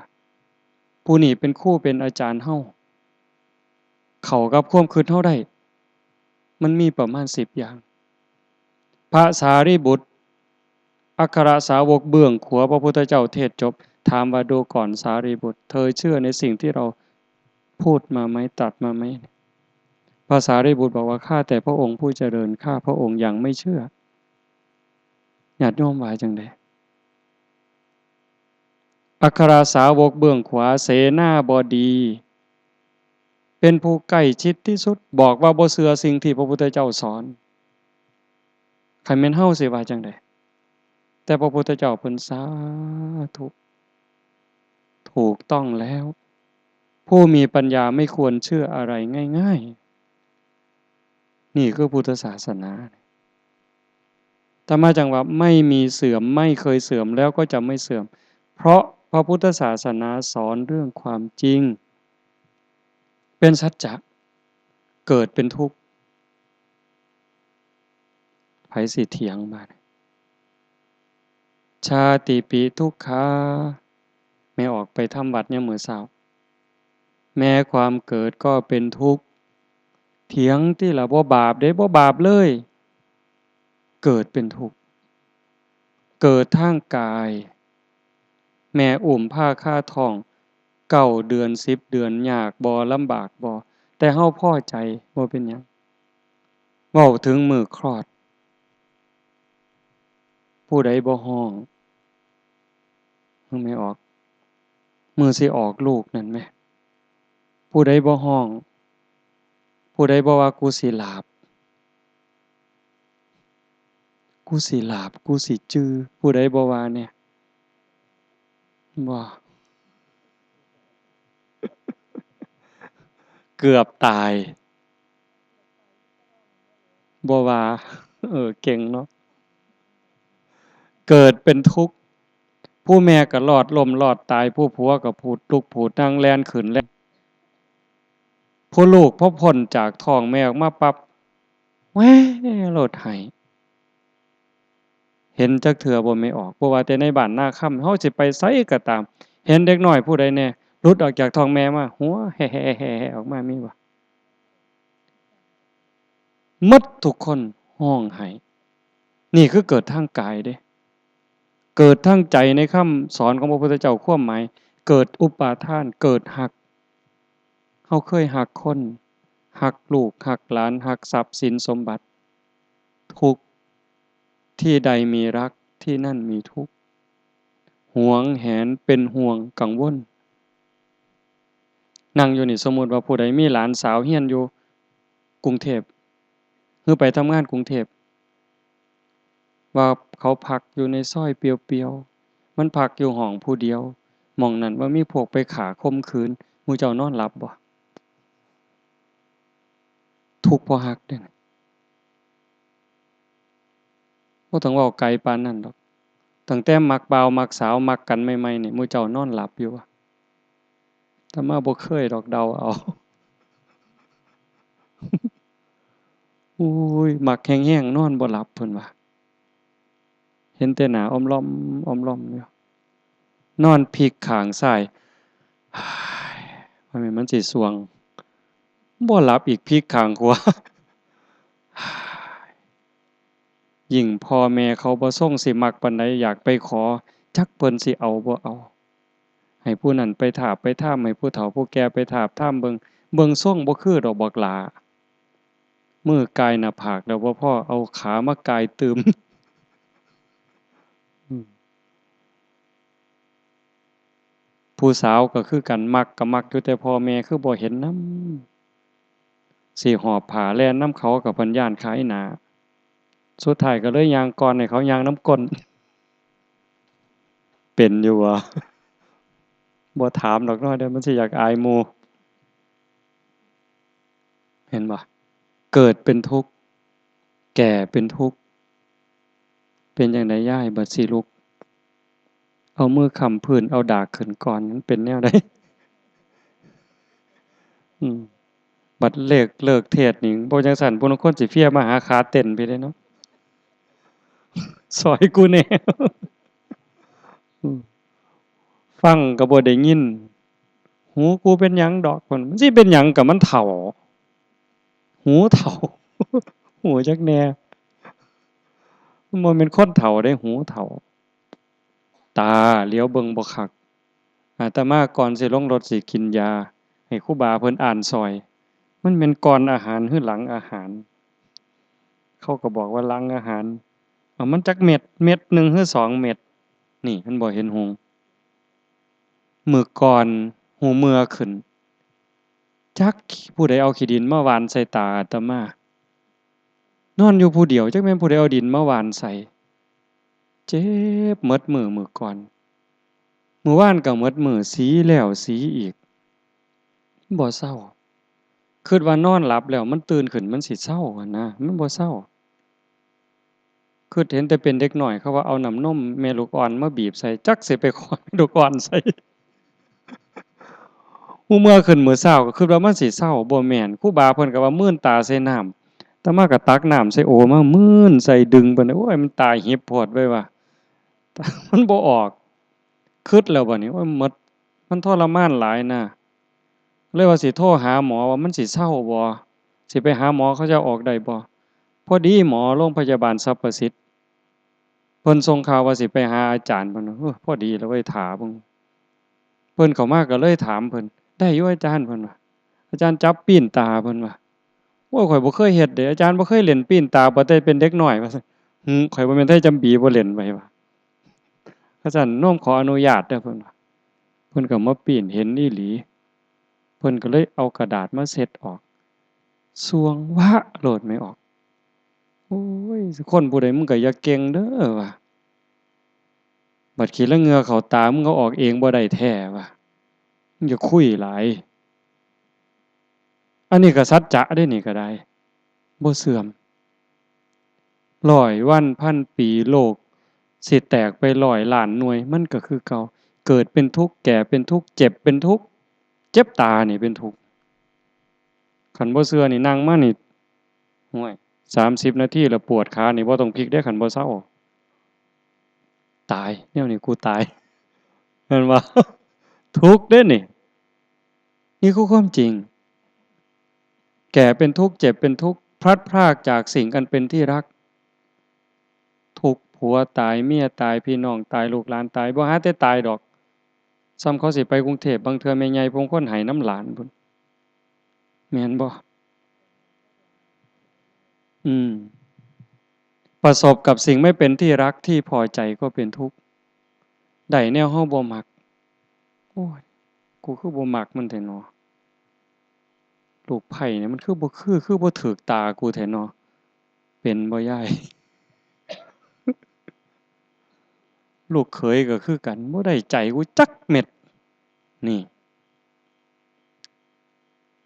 ผู้นี้เป็นครูเป็นอาจารย์เฮา เข้ากับความคิดเฮาได้ มันมีประมาณสิบอย่าง พระสารีบุตร อัครสาวกเบื้องขวา พระพุทธเจ้าเทศน์จบ ถามว่า ดูก่อนสารีบุตร เธอเชื่อในสิ่งที่เราพูดมาไหม ตรัสมาไหม พระสารีบุตรบอกว่า ข้าแต่พระองค์ผู้เจริญ ข้าพระองค์ยังไม่เชื่อ ญาติโยมว่าจั่งใด อัครสาวกเบื้องขวา เสนาบดี เป็นผู้ใกล้ชิดที่สุด บอกว่าบ่เชื่อสิ่งที่พระพุทธเจ้าสอน คันแม่นเฮาสิว่าจั่งใด แต่พระพุทธเจ้าเพิ่น สาธุ ถูกต้องแล้ว ผู้มีปัญญาไม่ควรเชื่ออะไรง่ายๆ นี่คือพุทธศาสนา อาตมาจั่งว่าไม่มีเสื่อม ไม่เคยเสื่อม แล้วก็จะไม่เสื่อม เพราะพระพุทธศาสนาสอนเรื่องความจริง เป็นสัจจะ เกิดเป็นทุกข์ ไผสิเถียงบาดนี้ ชาติปิทุกขา แม่ออกไปทำวัดยามมื้อเช้า แม้ความเกิดก็เป็นทุกข์ เถียงติล่ะ บ่บาปเด้ บ่บาปเลย เกิดเป็นทุกข์ เกิดทางกาย แม่อุ้มพาคาท้อง เก้าเดือน สิบเดือน ยากบ่ ลำบากบ่ แต่เฮาพอใจ บ่เป็นหยัง เว้าถึงมื้อคลอด ผู้ใดบ่ฮ้อง แม่ออก มื้อสิออกลูกนั่นแหม ผู้ใดบ่ฮ้อง ผู้ใดบ่ว่า กูสิหลาบ กูสิหลาบ กูสิจือ ผู้ใดบ่ว่าแหน่ บ่ เกือบตาย บ่ว่า เออ เก่งเนาะ เกิดเป็นทุกข์ ผู้แม่ก็ลอดล้มลอดตาย ผู้ผัวก็ผูดลุกผูดนั่ง แล่นขึ้นแล่น ผู้ลูกพอพ้นจากท้องแม่ออกมาปั๊บ แว่โลดไห้ เห็นจักเทื่อบ่แม่ออก บ่ว่าแต่ในบ้านนาคำ เฮาสิไปไสก็ตาม เห็นเด็กน้อยผู้ใดแน่ หลุดออกจากท้องแม่มา หัวแฮ่ๆๆๆ ออกมา มีบ่ หมดทุกคน ฮ้องไห้ นี่คือเกิดทางกายเด้ เกิดทางใจ ในคำสอนของพระพุทธเจ้า ความหมาย เกิดอุปาทาน เกิดฮัก เฮาเคยฮักคน ฮักลูก ฮักหลาน ฮักทรัพย์สินสมบัติ ทุกข์ ที่ใดมีรัก ที่นั่นมีทุกข์ หวงแหน เป็นห่วง กังวล นั่งอยู่นี่ สมมุติว่าผู้ใดมีหลานสาวเรียนอยู่กรุงเทพฯ หรือไปทำงานกรุงเทพฯ ว่าเขาพักอยู่ในซอยเปลี่ยวๆ มันพักอยู่ห้องผู้เดียว หม่องนั้นว่ามีพวกไปฆ่าข่มขืน หมู่เจ้านอนหลับบ่ ทุกข์เพราะฮักเด้อ บ่ต้องเว้าไกลปานนั้นดอก ตั้งแต่มักบ่าวมักสาวมักกันใหม่ๆ นี่ หมู่เจ้านอนหลับอยู่บ่ อาตมาบ่เคยดอก เดาเอา อุ้ย มักแฮงๆ นอนบ่หลับ เพิ่นว่า เห็นแต่หน้าอ่อมล่อม อ่อมล่อมอยู่ นอนพลิกข้างซ้าย ว่าแม่นมันสิส่วง บ่หลับอีก พลิกข้างขวา ยิ่งพ่อแม่เขาบ่ทรงสิมักปานใด อยากไปขอ จักเพิ่นสิเอาบ่เอา ให้ผู้นั้นไปทาบไปถาม ให้ผู้เฒ่าผู้แก่ไปทาบถามเบิ่ง เบิ่งทรงบ่คือดอกบักหล้า มือก่ายหน้าผากแล้วบ่พอ เอาขามาก่ายตื่ม อืม ผู้สาวก็คือกัน มักก็มักอยู่ แต่พ่อแม่คือบ่เห็นนำ สิหอบผ้าแล่นนำเขาก็เพิ่นย้านขายหน้า สุดท้ายก็เลยย่างก่อนให้เขาย่างนำก้น เป็นอยู่บ่ บ่ถามดอกเนาะ เดี๋ยวมันสิอยากอายหมู่ เห็นบ่ เกิดเป็นทุกข์ แก่เป็นทุกข์ เป็นจั่งใดยาย บัดสิลุก เอามือค้ำพื้น เอาดากขึ้นก่อน มันเป็นแนวใด อืม บัดเลิก เลิกเทศน์นี่ บ่จั่งซั้น ผู้ลางคนสิเพลียมาหาขาเต็นท์พี้เด้เนาะ ซอยกูแหน่ อืม ฟังก็บ่ได้ยิน หูกูเป็นหยังดอก มันสิเป็นหยัง ก็มันเฒ่า หูเฒ่า หูจักแหน่ มันบ่แม่นคนเฒ่าเด้ หูเฒ่า ตาเหลียวเบิ่งบ่คัก อาตมาก่อนสิลงรถสิกินยา ให้ครูบาเพิ่นอ่านซอย มันแม่นก่อนอาหารหรือหลังอาหาร เขาก็บอกว่าหลังอาหาร เอามันจักเม็ด เม็ดหนึ่งหรือสองเม็ด นี่มันบ่เห็นหุง มื้อก่อนหูเมื่อขึ้น จักผู้ใดเอาขี้ดินมาหว่านใส่ตาอาตมา นอนอยู่ผู้เดียว จักแม่นผู้ใดเอาดินมาหว่านใส่ เจ็บหมดมื้อ มื้อก่อน มื้อวานก็หมดมื้อ สีแล้วสีอีก บ่เซา คิดว่านอนหลับแล้วมันตื่นขึ้นมันสิเซาหั้นนะ มันบ่เซา คิดเห็นแต่เป็นเด็กน้อย เขาว่าเอาน้ำนมแม่ลูกอ่อนมาบีบใส่ จักสิไปขอแม่ลูกอ่อนใส่ ฮู้เมื่อขึ้นมื้อเช้าก็คิดว่ามันสิเซา บ่แม่น ครูบาเพิ่นก็ว่ามื่นตาใส่น้ำ อาตมาก็ตักน้ำใส่โอ่งมามื่นใส่ดึงไป โอ้ย มันตาหิบโพดเว้ยว่ะ มันบ่ออก คิดแล้วบัดนี้ โอ้ย หมด มันทรมานหลายนะ เลยว่าสิโทรหาหมอว่ามันสิเซาบ่ สิไปหาหมอเขาเจ้าออกได้บ่ พอดีหมอโรงพยาบาลสรรพสิทธิ์ เพิ่นส่งข่าวว่าสิไปหาอาจารย์ เพิ่นว่า เออ พอดีแล้วเว้ย ถ่าเบิ่ง เพิ่นเข้ามาก็เลยถามเพิ่น ได้อยู่อาจารย์ เพิ่นว่า อาจารย์จับปิ้นตา เพิ่นว่า โอ้ย ข้อยบ่เคยเฮ็ดเด้ อาจารย์บ่เคยเล่นปิ้นตา บ่แต่เป็นเด็กน้อย ว่าซั่น หือ ข้อยบ่แม่นไทจำปีบ่เล่นไว้ว่า คันซั่นโน้มขออนุญาตเด้อ เพิ่นว่า เพิ่นก็มาปิ้นเห็นอีหลี เพิ่นก็เลยเอากระดาษมาเช็ดออก ส่วงวะโลดไม่ออก โอ้ย คนผู้ใดมึงก็อย่าเก่งเด้อว่ะ บัดขี้ละเหงื่อเข้าตา มึงก็ออกเองบ่ได้แท้ว่ะ มึงอย่าคุยหลาย อันนี้ก็สัจจะเด้ นี่ก็ได้ บ่เสื่อม ร้อยวันพันปี โลกสิแตกไปร้อยล้านหน่วย มันก็คือเก่า เกิดเป็นทุกข์ แก่เป็นทุกข์ เจ็บเป็นทุกข์ เจ็บตานี่เป็นทุกข์ คันบ่เชื่อนี่นั่งมานี่ โอ้ย สามสิบนาทีแล้วปวดขานี่บ่ต้องพลิกเด้ คันบ่เซา ตาย แนวนี้กูตาย แม่นบ่ ทุกข์เด้นี่ นี่คือความจริง แก่เป็นทุกข์ เจ็บเป็นทุกข์ พลัดพรากจากสิ่งอันเป็นที่รัก ทุกข์ ผัวตาย เมียตาย พี่น้องตาย ลูกหลานตาย บ่หาแต่ตายดอก ซ้ำเขาสิไปกรุงเทพฯ บางเทื่อแม่ใหญ่พงคนไห้นำหลานพุ้น แม่นบ่ อืม ประสบกับสิ่งไม่เป็นที่รักที่พอใจก็เป็นทุกข์ ได้แนวเฮาบ่มัก โอ้ย กูคือบ่มักมันแท้เนาะ ลูกไผ่เนี่ยมันคือบ่คือ คือบ่ถืกตากูแท้เนาะ เป็นบ่ยาย ลูกเขยก็คือกัน บ่ได้ใจกูจักเม็ด นี่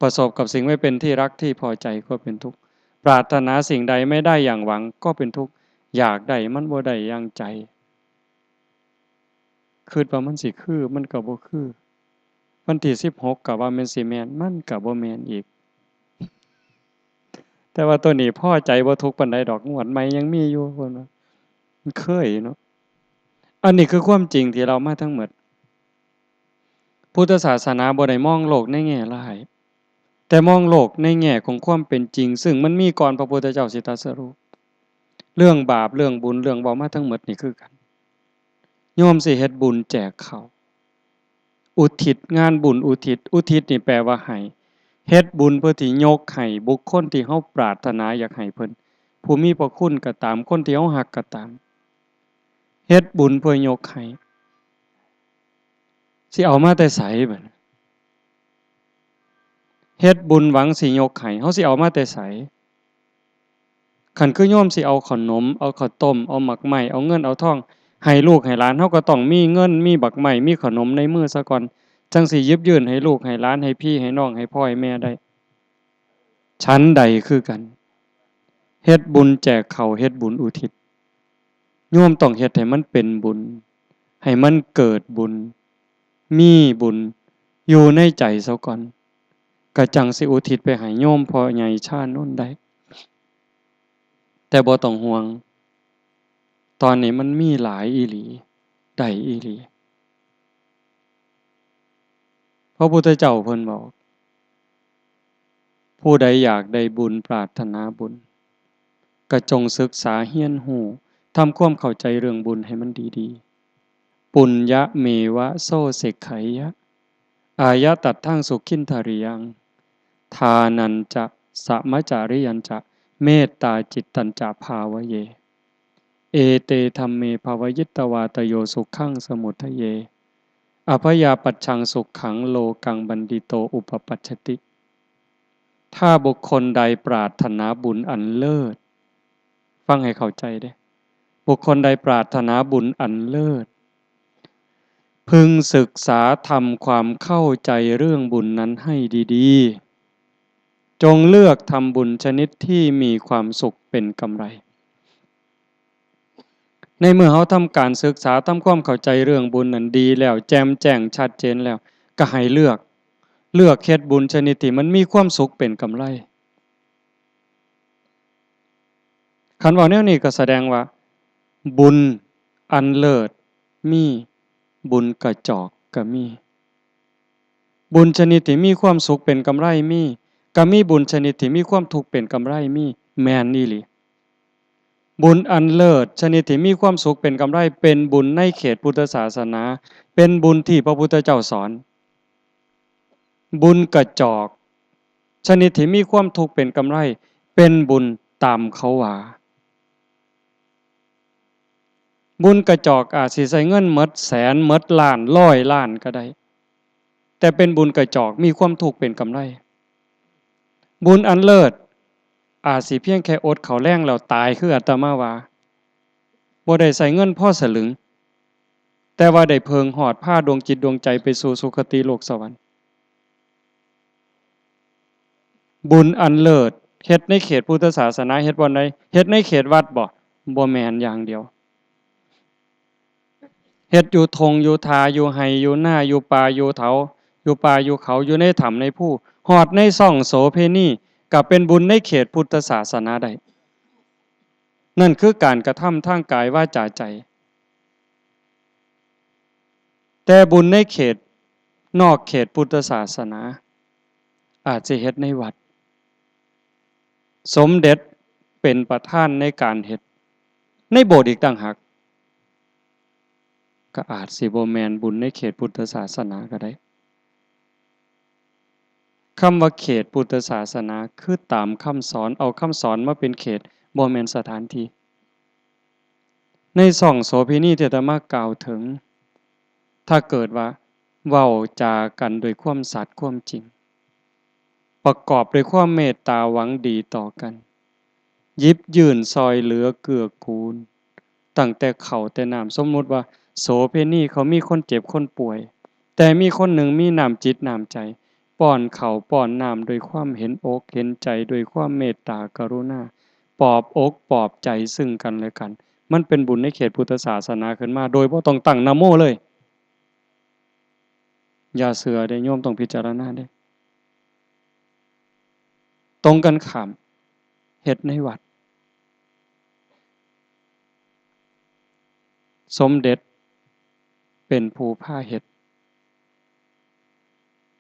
ประสบกับสิ่งไม่เป็นที่รักที่พอใจก็เป็นทุกข์ ปรารถนาสิ่งใดไม่ได้อย่างหวังก็เป็นทุกข์ อยากได้มันบ่ได้อย่างใจ คิดว่ามันสิคือ มันก็บ่คือ วันที่สิบหกก็ว่าแม่นสิแม่น มันก็บ่แม่นอีก แต่ว่าตัวนี้พอใจบ่ทุกข์ปานใดดอก งวดใหม่ยังมีอยู่ เพิ่นว่า มันเคยเนาะ อันนี้คือความจริงที่เล่ามาทั้งหมด พุทธศาสนาบ่ได้มองโลกในแง่ร้าย แต่มองโลกในแง่ของความเป็นจริง ซึ่งมันมีก่อนพระพุทธเจ้าสิตรัสรู้ เรื่องบาป เรื่องบุญ เรื่องเว้ามาทั้งหมดนี่คือกัน โยมสิเฮ็ดบุญแจกข้าว อุทิศงานบุญอุทิศ อุทิศนี่แปลว่าให้ เฮ็ดบุญเพื่อที่ยกให้บุคคลที่เฮาปรารถนาอยากให้เพิ่น ผู้มีพระคุณก็ตาม คนที่เฮาฮักก็ตาม เฮ็ดบุญเพื่อยกให้ สิเอามาแต่ไสบัดนี้ เฮ็ดบุญหวังสิยกให้ เฮาสิเอามาแต่ไส คันคือโยมสิเอาขนม เอาข้าวต้ม เอาหมากไม้ เอาเงิน เอาทอง ให้ลูกให้หลาน เฮาก็ต้องมีเงิน มีหมากไม้ มีขนมในมือซะก่อน จั่งสิหยิบยื่นให้ลูกให้หลาน ให้พี่ให้น้อง ให้พ่อให้แม่ได้ ฉันใดคือกัน เฮ็ดบุญแจกข้าว เฮ็ดบุญอุทิศ โยมต้องเฮ็ดให้มันเป็นบุญ ให้มันเกิดบุญ มีบุญอยู่ในใจซะก่อน ก็จั่งสิอุทิศไปให้โยมพ่อใหญ่ชานนท์ได้ แต่บ่ต้องห่วง ตอนนี้มันมีหลายอีหลี ได้อีหลี พระพุทธเจ้าเพิ่นบอก ผู้ใดอยากได้บุญ ปรารถนาบุญ ก็จงศึกษาเฮียนฮู้ ทำความเข้าใจเรื่องบุญให้มันดีๆ ปุญญะเมวะโสเสกไขยะ อายะตัดทังสุขินทาริยัง ทานัญจะ สะมะจาริยัญจะ เมตตาจิตตัญจะภาวะเย เอเตธัมเมภาวะยิตตวาตโยสุขังสมุทเย อภยาปัชชังสุขังโลกังบัณฑิโตอุปปัชชติ ถ้าบุคคลใดปรารถนาบุญอันเลิศ ฟังให้เข้าใจเด้ บุคคลใดปรารถนาบุญอันเลิศ พึงศึกษาทำความเข้าใจเรื่องบุญนั้นให้ดีๆ จงเลือกทำบุญชนิดที่มีความสุขเป็นกำไร ในเมื่อเฮาทำการศึกษา ทำความเข้าใจเรื่องบุญนั้นดีแล้ว แจ่มแจ้งชัดเจนแล้ว ก็ให้เลือก เลือกเฮ็ดบุญชนิดที่มันมีความสุขเป็นกำไร คันเว้าแนวนี้ก็แสดงว่า บุญอันเลิศมี บุญกระจอกก็มี บุญชนิดที่มีความสุขเป็นกำไรมี ก็มีบุญชนิดที่มีความทุกข์เป็นกำไรมี แม่นอีหลี บุญอันเลิศชนิดที่มีความสุขเป็นกำไร เป็นบุญในเขตพุทธศาสนา เป็นบุญที่พระพุทธเจ้าสอน บุญกระจอกชนิดที่มีความทุกข์เป็นกำไร เป็นบุญตามเขาว่า บุญกระจอกอาจสิใช้เงินหมดแสนหมดล้านร้อยล้านก็ได้ แต่เป็นบุญกระจอกมีความทุกข์เป็นกำไร บุญอันเลิศอาจสิเพียงแค่อดข้าวแลงแล้วตายคืออาตมาว่า บ่ได้ใช้เงินพอสลึง แต่ว่าได้เพิ่งฮอดพาดวงจิตดวงใจไปสู่สุคติโลกสวรรค์ บุญอันเลิศ เฮ็ดในเขตพุทธศาสนา เฮ็ดบ่อนใด เฮ็ดในเขตวัดบ่ บ่แม่นอย่างเดียว เฮ็ดอยู่ท่งอยู่ทา อยู่ไฮ่อยู่นา อยู่ป่าอยู่เขา อยู่ป่าอยู่เขา อยู่ในถ้ำในภู ฮอดในซ่องโสเภณี ก็เป็นบุญในเขตพุทธศาสนาได้ นั่นคือการกระทำทางกายวาจาใจ แต่บุญในเขต นอกเขตพุทธศาสนา อาจสิเฮ็ดในวัด สมเด็จเป็นประธานในการเฮ็ด ในโบสถ์อีกต่างหาก ก็อาจสิบ่แม่นบุญในเขตพุทธศาสนาก็ได้ คำว่าเขตพุทธศาสนาคือตามคำสอน เอาคำสอนมาเป็นเขต บ่แม่นสถานที่ ในซ่องโสเภณีที่อาตมากล่าวถึง ถ้าเกิดว่าเว้าจากันด้วยความสัตย์ความจริง ประกอบด้วยความเมตตาหวังดีต่อกัน หยิบยื่นซอยเหลือเกื้อกูล ตั้งแต่ข้าวแต่น้ำ สมมุติว่าโสเภณีเขามีคนเจ็บคนป่วย แต่มีคนหนึ่งมีน้ำจิตน้ำใจ ป้อนข้าวป้อนน้ำด้วยความเห็นอกเห็นใจ ด้วยความเมตตากรุณา ปลอบอกปลอบใจซึ่งกันและกัน มันเป็นบุญในเขตพุทธศาสนาขึ้นมา โดยบ่ต้องตั้งนะโมเลย อย่าเชื่อเด้ โยมต้องพิจารณาเด้ ตรงกันข้าม เฮ็ดในวัด สมเด็จเป็นผู้พาเฮ็ด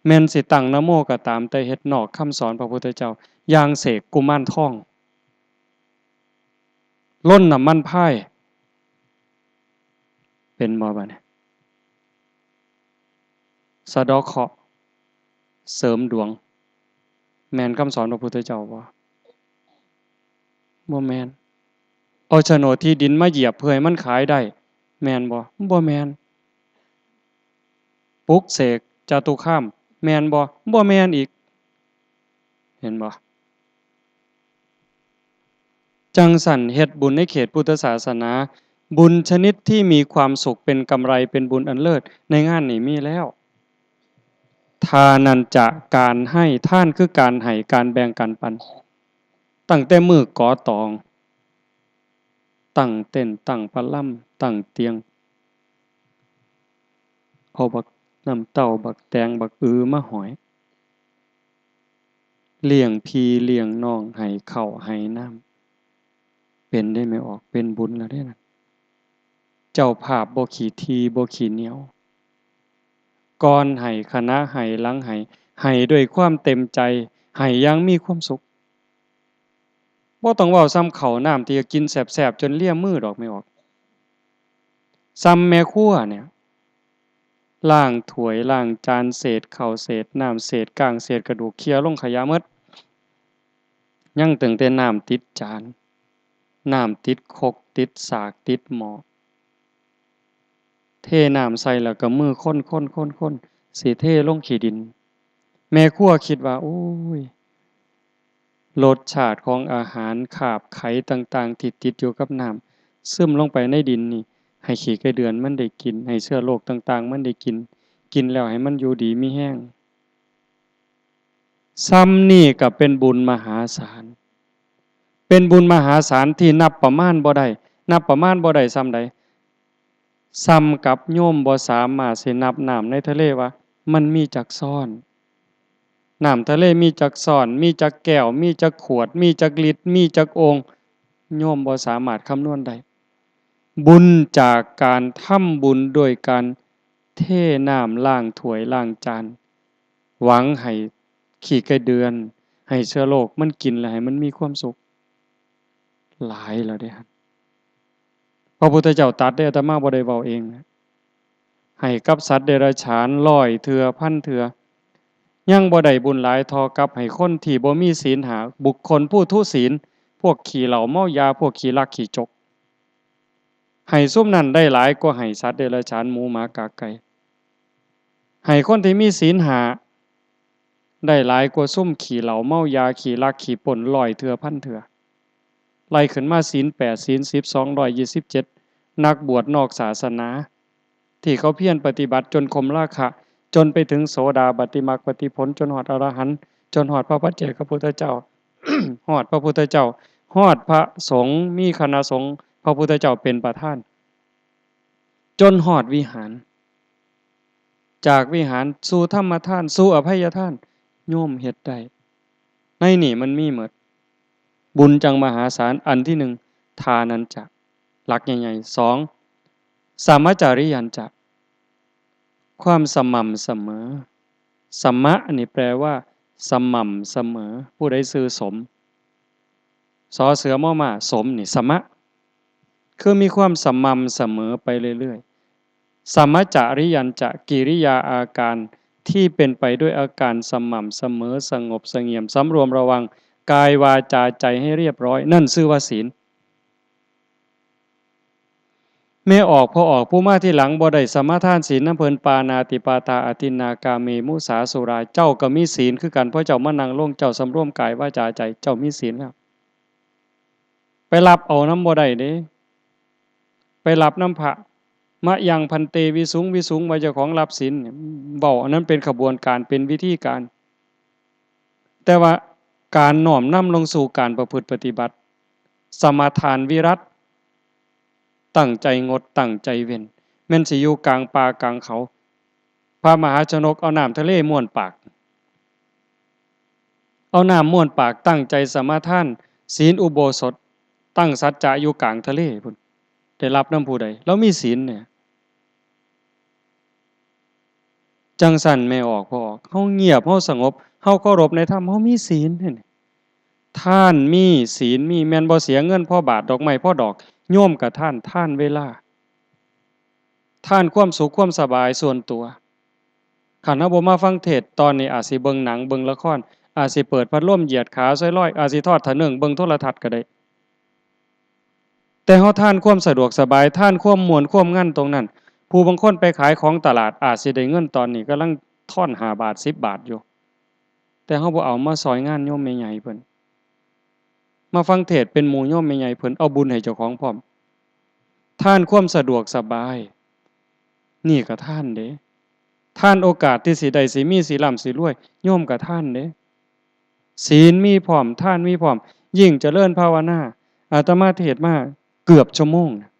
แม่นสิตั้งนะโมก็ตาม แต่เฮ็ดนอกคำสอนพระพุทธเจ้า อย่างเสกกุมารทอง ลนน้ำมันพาย เป็นบ่บัดนี้ สะเดาะเคราะห์ เสริมดวง แม่นคำสอนพระพุทธเจ้าบ่ บ่แม่น เอาโฉนดที่ดินมาเหยียบเพื่อให้มันขายได้ แม่นบ่ บ่แม่น ปลุกเสกจตุคาม แม่นบ่ บ่แม่นอีก เห็นบ่ จั่งซั้นเฮ็ดบุญในเขตพุทธศาสนา บุญชนิดที่มีความสุขเป็นกำไร เป็นบุญอันเลิศ ในงานนี้มีแล้ว ทานันจะ การให้ ทานคือการให้ การแบ่ง การปัน ตั้งแต่มื้อก่อตอง ตั้งเต็นท์ ตั้งประลำ ตั้งเตียง เอาบักน้ำเต้า บักแตง บักอือมาห้อย เลี้ยงพี่เลี้ยงน้อง ให้ข้าวให้น้ำ เป็นได้ไหมออก เป็นบุญแล้วเด้นะ เจ้าภาพบ่ขี้ถี่บ่ขี้เหนียว ก่อนให้ ขณะให้ หลังให้ ให้ด้วยความเต็มใจ ให้อย่างมีความสุข บ่ต้องเว้าส่ำข้าวน้ำที่กินแซ่บๆ จนเลียมือดอกไม่ออก ส่ำแม่ครัวเนี่ย ล้างถ้วยล้างจาน เศษข้าวเศษน้ำ เศษก้างเศษกระดูก เคลียร์ลงขยะหมด ยังตั้งแต่น้ำติดจาน น้ำติดครก ติดสาก ติดหม้อ เทน้ำใส่แล้วก็มือคนๆๆๆ สิเทลงขี้ดิน แม่ครัวคิดว่า โอ้ย รสชาติของอาหาร คราบไขต่างๆ ที่ติดอยู่กับน้ำ ซึมลงไปในดินนี่ ให้ขี้ไก่เดือนมันได้กิน ให้เชื้อโรคต่างๆ มันได้กิน กินแล้วให้มันอยู่ดีมีแฮง ส่ำนี่ก็เป็นบุญมหาศาล เป็นบุญมหาศาลที่นับประมาณบ่ได้ นับประมาณบ่ได้ส่ำใด ส่ำกับโยมบ่สามารถสินับน้ำในทะเลว่ามันมีจักช้อน น้ำทะเลมีจักช้อน มีจักแก้ว มีจักขวด มีจักลิตร มีจักโอ่ง โยมบ่สามารถคำนวณได้ บุญจากการทำบุญโดยการเทน้ำล้างถ้วยล้างจาน หวังให้ขี้ไก่เดือน ให้เชื้อโรคมันกินแล้วให้มันมีความสุข หลายแล้วเด้ พระพุทธเจ้าตรัสเด้ อาตมาบ่ได้เว้าเอง ให้กับสัตว์เดรัจฉานร้อยเทื่อพันเทื่อ ยังบ่ได้บุญหลายเท่ากับให้คนที่บ่มีศีลห้า บุคคลผู้ทุศีล พวกขี้เหล้าเมายา พวกขี้ลักขี้จก ให้ซุมนั้นได้หลายกว่าให้สัตว์เดรัจฉาน หมูหมากาไก่ ให้คนที่มีศีลห้าได้หลายกว่าซุมขี้เหล้าเมายา ขี้ลักขี้ปล้นร้อยเทื่อพันเทื่อ ไล่ขึ้นมาศีลแปด ศีลสิบ สองร้อยยี่สิบเจ็ด นักบวชนอกศาสนา ที่เขาเพียรปฏิบัติจนข่มราคะ จนไปถึงโสดาปัตติมรรคผล จนฮอดอรหันต์ จนฮอดพระปัจเจกพุทธเจ้า ฮอดพระพุทธเจ้า ฮอดพระสงฆ์ มีคณะสงฆ์ พระพุทธเจ้าเป็นประธาน จนฮอดวิหาร จากวิหารสู่ธรรมทาน สู่อภัยทาน โยมเฮ็ดได้ ในนี่มันมีหมด บุญจั่งมหาศาล อันที่หนึ่ง ทานัญจะ หลักใหญ่ๆ สอง สัมมจาริยัญจะ ความสม่ำเสมอ สมะนี่แปลว่า สม่ำเสมอ ผู้ใดชื่อสม สอเสือมอม้า สมนี่ สมะ คือมีความสม่ำเสมอไปเรื่อยๆ สัมมจาริยัญจะ กิริยาอาการที่เป็นไปด้วยอาการสม่ำเสมอ สงบเสงี่ยม สำรวมระวัง กายวาจาใจให้เรียบร้อย นั่นชื่อว่าศีล แม่ออกพ่อออก ผู้มาทีหลังบ่ได้สมาทานศีลนำเพิ่น ปาณาติปาตา อทินนากาเมมุสาสุรา เจ้าก็มีศีลคือกัน เพราะเจ้ามานั่งลง เจ้าสำรวมกายวาจาใจ เจ้ามีศีลแล้ว ไปรับเอานำบ่ได้เด้ ไปรับนำพระ มะยังพันเต วิสุงวิสุง ว่าเจ้าของรับศีลเนี่ย เว้าอันนั้นเป็นขบวนการ เป็นวิธีการ แต่ว่าการน้อมนำลงสู่การประพฤติปฏิบัติ สมาทานวิรัต ตั้งใจงด ตั้งใจเว้น แม่นสิอยู่กลางป่ากลางเขา พระมหาชนกเอาน้ำทะเลม้วนปาก เอาน้ำม้วนปาก ตั้งใจสมาทานศีลอุโบสถ ตั้งสัจจะอยู่กลางทะเลพุ้น ได้รับนำผู้ใด ลาวมีศีลเนี่ย จั่งซั้นแม่ออกพ่อออก เฮาเงียบ เฮาสงบ เฮาเคารพในธรรม เฮามีศีลเนี่ย ทานมี ศีลมี แม่นบ่เสียเงินพอบาท ดอกไม้พอดอก โยมก็ทาน ทานเวลา ทานความสุขความสบายส่วนตัว คันเฮาบ่มาฟังเทศน์ ตอนนี้อาจสิเบิ่งหนัง เบิ่งละคร อาจสิเปิดพัดลมเหยียดขาซอยลอย อาจสิทอดทะเนิงเบิ่งโทรทัศน์ก็ได้ แต่เฮาทานความสะดวกสบาย ทานความม่วนความงันตรงนั้น ผู้บางคนไปขายของตลาด อาจสิได้เงินตอนนี้กำลังทอนห้าบาท สิบบาทอยู่ แต่เฮาบ่เอามาซอยงานโยมแม่ใหญ่เพิ่น มาฟังเทศน์เป็นหมู่โยมแม่ใหญ่เพิ่น เอาบุญให้เจ้าของพร้อม ทานความสะดวกสบาย นี่ก็ทานเด้ ทานโอกาสที่สิได้สิมีสิร่ำสิรวย โยมก็ทานเด้ ศีลมีพร้อม ทานมีพร้อม ยิ่งเจริญภาวนา อาตมาเทศน์มาเกือบชั่วโมงนะ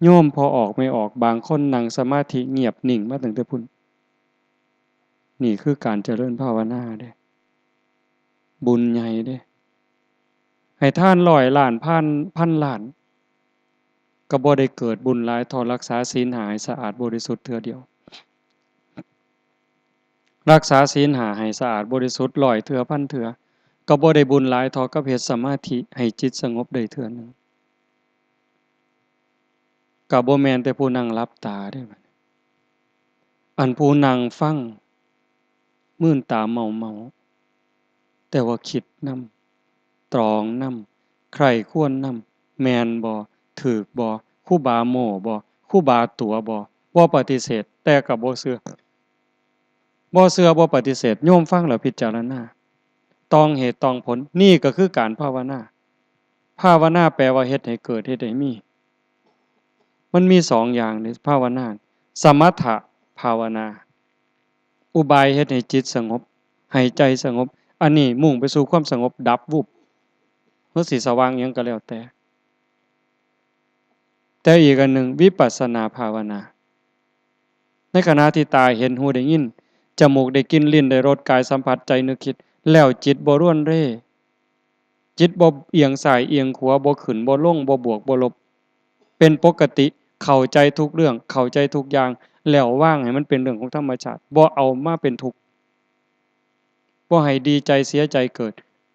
โยมพ่อออกแม่ออก บางคนนั่งสมาธิเงียบนิ่งมาตั้งแต่พุ้น นี่คือการเจริญภาวนาเด้ บุญใหญ่เด้ ให้ทานร้อยล้าน พัน พันล้าน ก็บ่ได้เกิดบุญหลายเท่ารักษาศีลห้าให้สะอาดบริสุทธิ์เทื่อเดียว รักษาศีลห้าให้สะอาดบริสุทธิ์ร้อยเทื่อ พันเทื่อ ก็บ่ได้บุญหลายเท่ากับเฮ็ดสมาธิให้จิตสงบได้เทื่อหนึ่ง ก็บ่แม่นแต่ผู้นั่งหลับตาเด้บัดนี้ อันผู้นั่งฟัง มื่นตาเมาๆ แต่ว่าคิดนำ ตรองนำ ใคร่ครวญนำ แม่นบ่ ถูกบ่ ครูบาโม้บ่ ครูบาตั๋วบ่ บ่ปฏิเสธ แต่ก็บ่เชื่อ บ่เชื่อ บ่ปฏิเสธ โยมฟังแล้วพิจารณา ต้องเหตุต้องผล นี่ก็คือการภาวนา ภาวนาแปลว่าเฮ็ดให้เกิด เฮ็ดให้มี มันมีสองอย่างในภาวนา สมถะภาวนา อุบายเฮ็ดให้จิตสงบ ให้ใจสงบ อันนี้มุ่งไปสู่ความสงบดับวุบ หรือสิสว่างอิหยังก็แล้วแต่ แต่อีกอันหนึ่ง วิปัสสนาภาวนา ในขณะที่ตาเห็น หูได้ยิน จมูกได้กลิ่น ลิ้นได้รส กายสัมผัส ใจนึกคิด แล้วจิตบ่รวนเร่ จิตบ่เอียงซ้ายเอียงขวา บ่ขึ้นบ่ลง บ่บวกบ่ลบ เป็นปกติ เข้าใจทุกเรื่อง เข้าใจทุกอย่าง แล้ววางให้มันเป็นเรื่องของธรรมชาติ บ่เอามาเป็นทุกข์ บ่ให้ดีใจเสียใจเกิด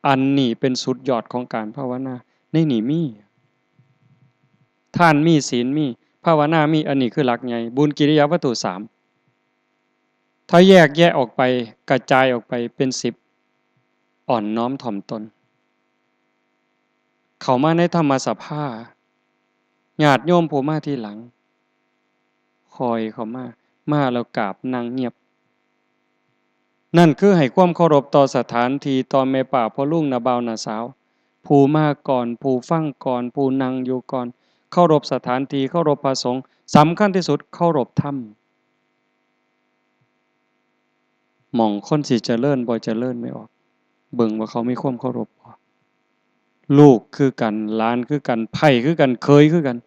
อันนี้เป็นสุดยอดของการภาวนา ในนี่มี ทานมี ศีลมี ภาวนามี อันนี้คือหลักใหญ่ บุญกิริยาวัตถุสาม ถ้าแยกแยะออกไป กระจายออกไปเป็นสิบ อ่อนน้อมถ่อมตน เข้ามาในธรรมสภา ญาติโยมผู้มาทีหลัง ค่อยเข้ามา มาแล้วกราบนั่งเงียบ นั่นคือให้ความเคารพต่อสถานที่ ต่อแม่ป้าพ่อลุง น้าบ่าวน้าสาว ผู้มาก่อน ผู้ฟังก่อน ผู้นั่งอยู่ก่อน เคารพสถานที่ เคารพพระสงฆ์ สำคัญที่สุด เคารพธรรม หม่องคนสิเจริญบ่เจริญ แม่ออก เบิ่งว่าเขามีความเคารพบ่ ลูกคือกัน หลานคือกัน ใผคือกัน เขยคือกัน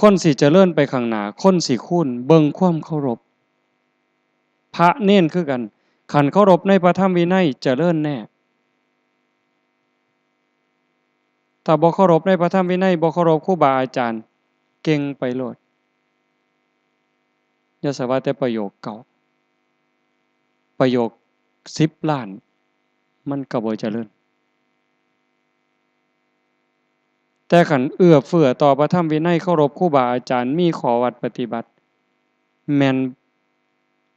คนสิเจริญไปข้างหน้า คนสิคูณ เบิ่งความเคารพ พระเณรคือกัน คันเคารพในพระธรรมวินัยเจริญแน่ ถ้าบ่เคารพในพระธรรมวินัย บ่เคารพครูบาอาจารย์ เก่งไปโลด อย่าสะว่าแต่ประโยคเก้า ประโยคสิบล้าน มันก็บ่เจริญ แต่คันเอื้อเฟื้อต่อพระธรรมวินัย เคารพครูบาอาจารย์ มีข้อวัดปฏิบัติ แม่น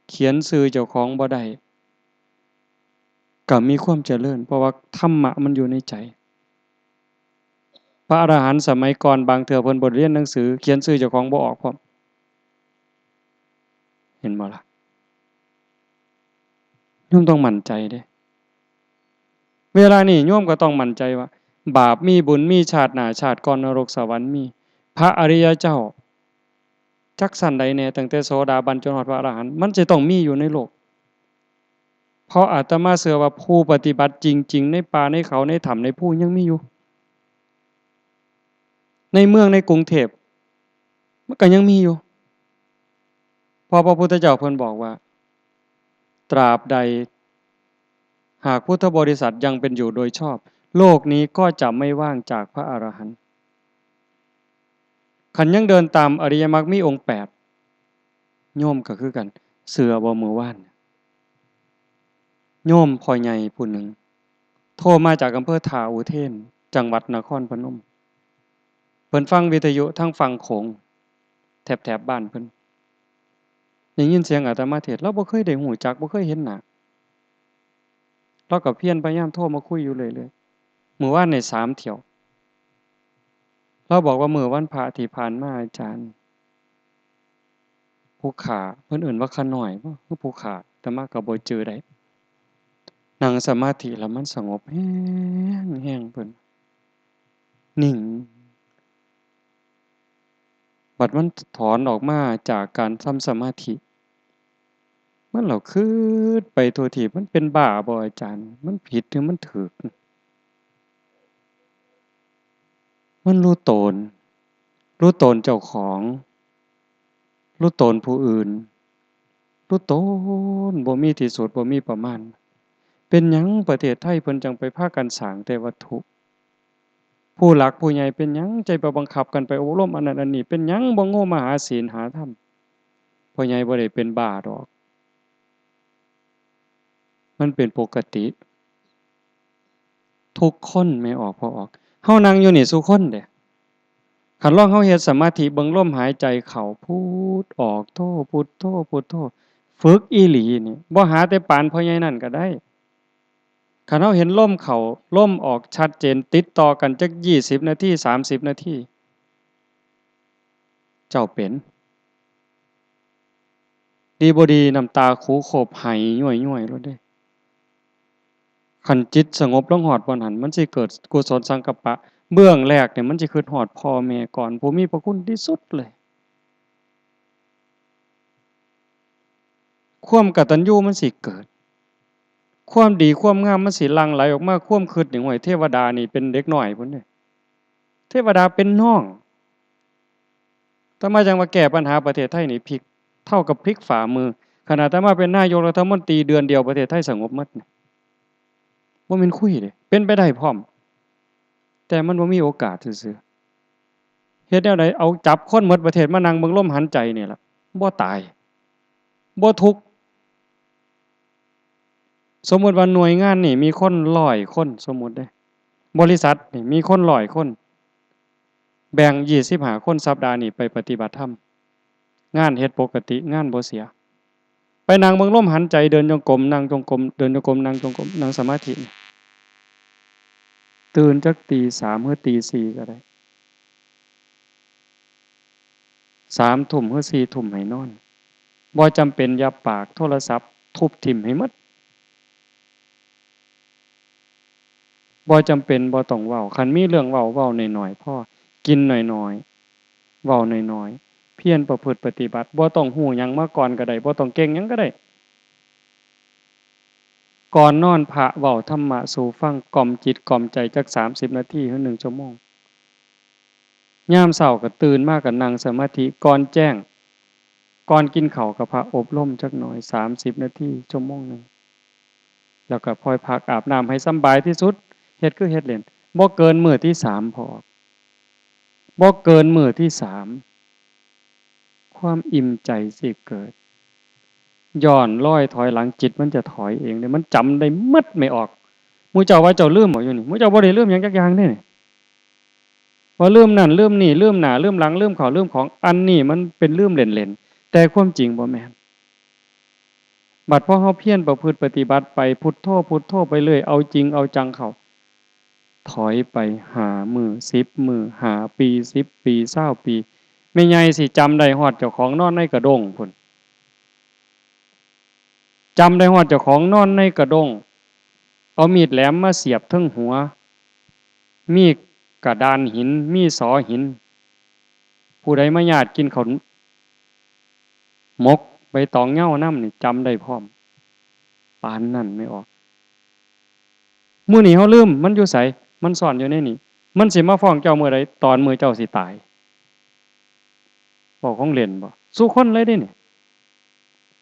เขียนชื่อเจ้าของบ่ได้ ก็มีความเจริญ เพราะว่าธรรมะมันอยู่ในใจ พระอรหันต์สมัยก่อนบางเทื่อเพิ่นบ่เรียนหนังสือ เขียนชื่อเจ้าของบ่ออกพร้อม เห็นบ่ล่ะ โยมต้องมั่นใจเด้ เวลานี้โยมก็ต้องมั่นใจว่า บาปมีบุญมี ชาติหน้าชาติก่อนนรกสวรรค์มี พระอริยเจ้า จักชั้นใดแน่ ตั้งแต่โสดาบันจนฮอดพระอรหันต์ มันจะต้องมีอยู่ในโลก เพราะอาตมาเชื่อว่าผู้ปฏิบัติจริงๆ ในป่าในเขาในถ้ำในภูยังมีอยู่ ในเมืองในกรุงเทพ มันก็ยังมีอยู่ เพราะพระพุทธเจ้าเพิ่นบอกว่า ตราบใด หากพุทธบริษัทยังเป็นอยู่โดยชอบ โลกนี้ก็จะไม่ว่างจากพระอรหันต์ คันยังเดินตามอริยมรรคมีองค์แปด โยมก็คือกัน เชื่อบ่มื้อวาน โยมพ่อใหญ่ผู้หนึ่ง โทรมาจากอำเภอท่าอุเทน จังหวัดนครพนม เพิ่นฟังวิทยุทางฝั่งโขง แถบๆ บ้านเพิ่น ได้ยินเสียงอาตมาเทศน์ ลาวบ่เคยได้ฮู้จัก บ่เคยเห็นหน้า ลาวก็เพียรพยายามโทรมาคุยอยู่เรื่อยๆ มื้อวานนี่สามเที่ยว ลาวบอกว่ามื้อวันพระที่ผ่านมาอาจารย์ ผู้ข้า เพิ่นเอิ้นว่าข้าน้อยบ่ คือผู้ข้า อาตมาก็บ่จื่อได้ นั่งสมาธิแล้วมันสงบแฮงๆ เพิ่น นิ่ง บัดมันถอนออกมาจากการทำสมาธิ มันเหล่าคิดไปทั่วทีป มันเป็นบ้าบ่อาจารย์ มันผิดหรือมันถูก มันรู้ตน รู้ตนเจ้าของ รู้ตนผู้อื่น รู้ตน บ่มีที่สุด บ่มีประมาณ เป็นหยังประเทศไทยเพิ่นจังไปพากันสร้างแต่วัตถุ ผู้หลักผู้ใหญ่เป็นหยังจังไปบังคับกันไปอบรมอันนั้นอันนี้ เป็นหยังบ่โง่มาหาศีลหาธรรม พ่อใหญ่บ่ได้เป็นบ้าดอก มันเป็นปกติ ทุกคน แม่ออก พ่อออก เฮานั่งอยู่นี่ซุคนเด้ คันลองเฮาเฮ็ดสมาธิเบิ่งลมหายใจเข้า พุทโธ ออก โธ พุทโธ พุทโธ ฝึกอีหลีนี่ บ่หาแต่ปานพ่อใหญ่นั่นก็ได้ คันเฮาเห็นลมเข้า ลมออกชัดเจน ติดต่อกันจักยี่สิบนาที สามสิบนาที เจ้าเป็น ดีบ่ดี น้ำตาคูโคบไหย้วยๆ โลดเด้ คันจิตสงบลงฮอดบ่อนหั้น มันสิเกิดกุศลสังกัปปะ เบื้องแรกเนี่ยมันสิคิดฮอดพ่อแม่ก่อน ผู้มีพระคุณที่สุดเลย ความกตัญญูมันสิเกิด ความดีความงามมันสิหลั่งไหลออกมา ความคิดนี่ ห้วย เทวดานี่เป็นเด็กน้อยพุ้นเด้ เทวดาเป็นน้อง อาตมาจังว่าแก้ปัญหาประเทศไทยนี่พลิก เท่ากับพลิกฝ่ามือ ขนาดอาตมาเป็นนายกรัฐมนตรีเดือนเดียวประเทศไทยสงบหมดนี่ บ่แม่นคุยเด้ เป็นไปได้พร้อม แต่มันบ่มีโอกาสซื่อๆ เฮ็ดแนวใด เอาจับคนหมดประเทศมานั่งเบิ่งลมหายใจนี่ล่ะ บ่ตาย บ่ทุกข์ สมมุติว่าหน่วยงานนี่มีคนร้อยคน สมมุติเด้ บริษัทนี่มีคนร้อยคน แบ่งยี่สิบห้าคน สัปดาห์นี้ไปปฏิบัติธรรม งานเฮ็ดปกติ งานบ่เสีย ไปนั่งเบิ่งลมหายใจ เดินจงกรม นั่งจงกรม เดินจงกรม นั่งจงกรม นั่งสมาธิ ตื่นจักตีสามหรือตีสี่ก็ได้ สามทุ่มหรือสี่ทุ่มให้นอน บ่จำเป็นอย่าปาก โทรศัพท์ทุบถิ่มให้หมด บ่จำเป็นบ่ต้องเว้า คันมีเรื่องเว้า เว้าน้อยๆ พอ กินน้อยๆ เว้าน้อยๆ เพียรประพฤติปฏิบัติ บ่ต้องฮู้หยังมาก่อนก็ได้ บ่ต้องเก่งหยังก็ได้ ก่อนนอนพระเว้าธรรมะสู่ฟัง กล่อมจิตกล่อมใจจักสามสิบนาทีหรือหนึ่งชั่วโมง ยามเช้าก็ตื่นมาก็นั่งสมาธิก่อนแจ้ง ก่อนกินข้าวกับพระอบรมจักหน่อย สามสิบนาที ชั่วโมงหนึ่ง แล้วก็ค่อยพักอาบน้ำให้สำบายที่สุด เฮ็ดคือเฮ็ดเล่น บ่เกินมื้อที่สามพอ บ่เกินมื้อที่สาม ความอิ่มใจสิเกิด ย้อนรอยถอยหลัง จิตมันจะถอยเองเด้ มันจำได้หมดแม่ออก หมู่เจ้าว่าเจ้าลืมบ่อยู่นี่ หมู่เจ้าบ่ได้ลืมหยังจักอย่างเด้นี่ ว่าลืมนั่นลืมนี่ ลืมหน้าลืมหลัง ลืมข้าวลืมของ อันนี้มันเป็นลืมเล่นๆ แต่ความจริงบ่แม่น บัดพอเฮาเพียรประพฤติปฏิบัติไป พุทโธ พุทโธไปเรื่อย เอาจริงเอาจังเข้า ถอยไปห้ามื้อ สิบมื้อ ห้าปี สิบปี ซาวปี แม่ใหญ่สิจำได้ฮอดเจ้าของนอนในกระด้งพุ้น จำได้ฮอดเจ้าของนอนในกระด้ง เอามีดแหลมมาเสียบเทิงหัว มีกระดานหิน มีสอหิน ผู้ใดมาญาติกินข้าวหมกใบตองเหย้านำนี่จำได้พร้อม ปานนั้นแม่ออก มื้อนี้เฮาลืม มันอยู่ไส มันซ่อนอยู่ในนี่ มันสิมาฟ้องเจ้ามื้อใด ตอนมื้อเจ้าสิตาย เว้าของเล่นบ่ สู่คนเลยเด้นี่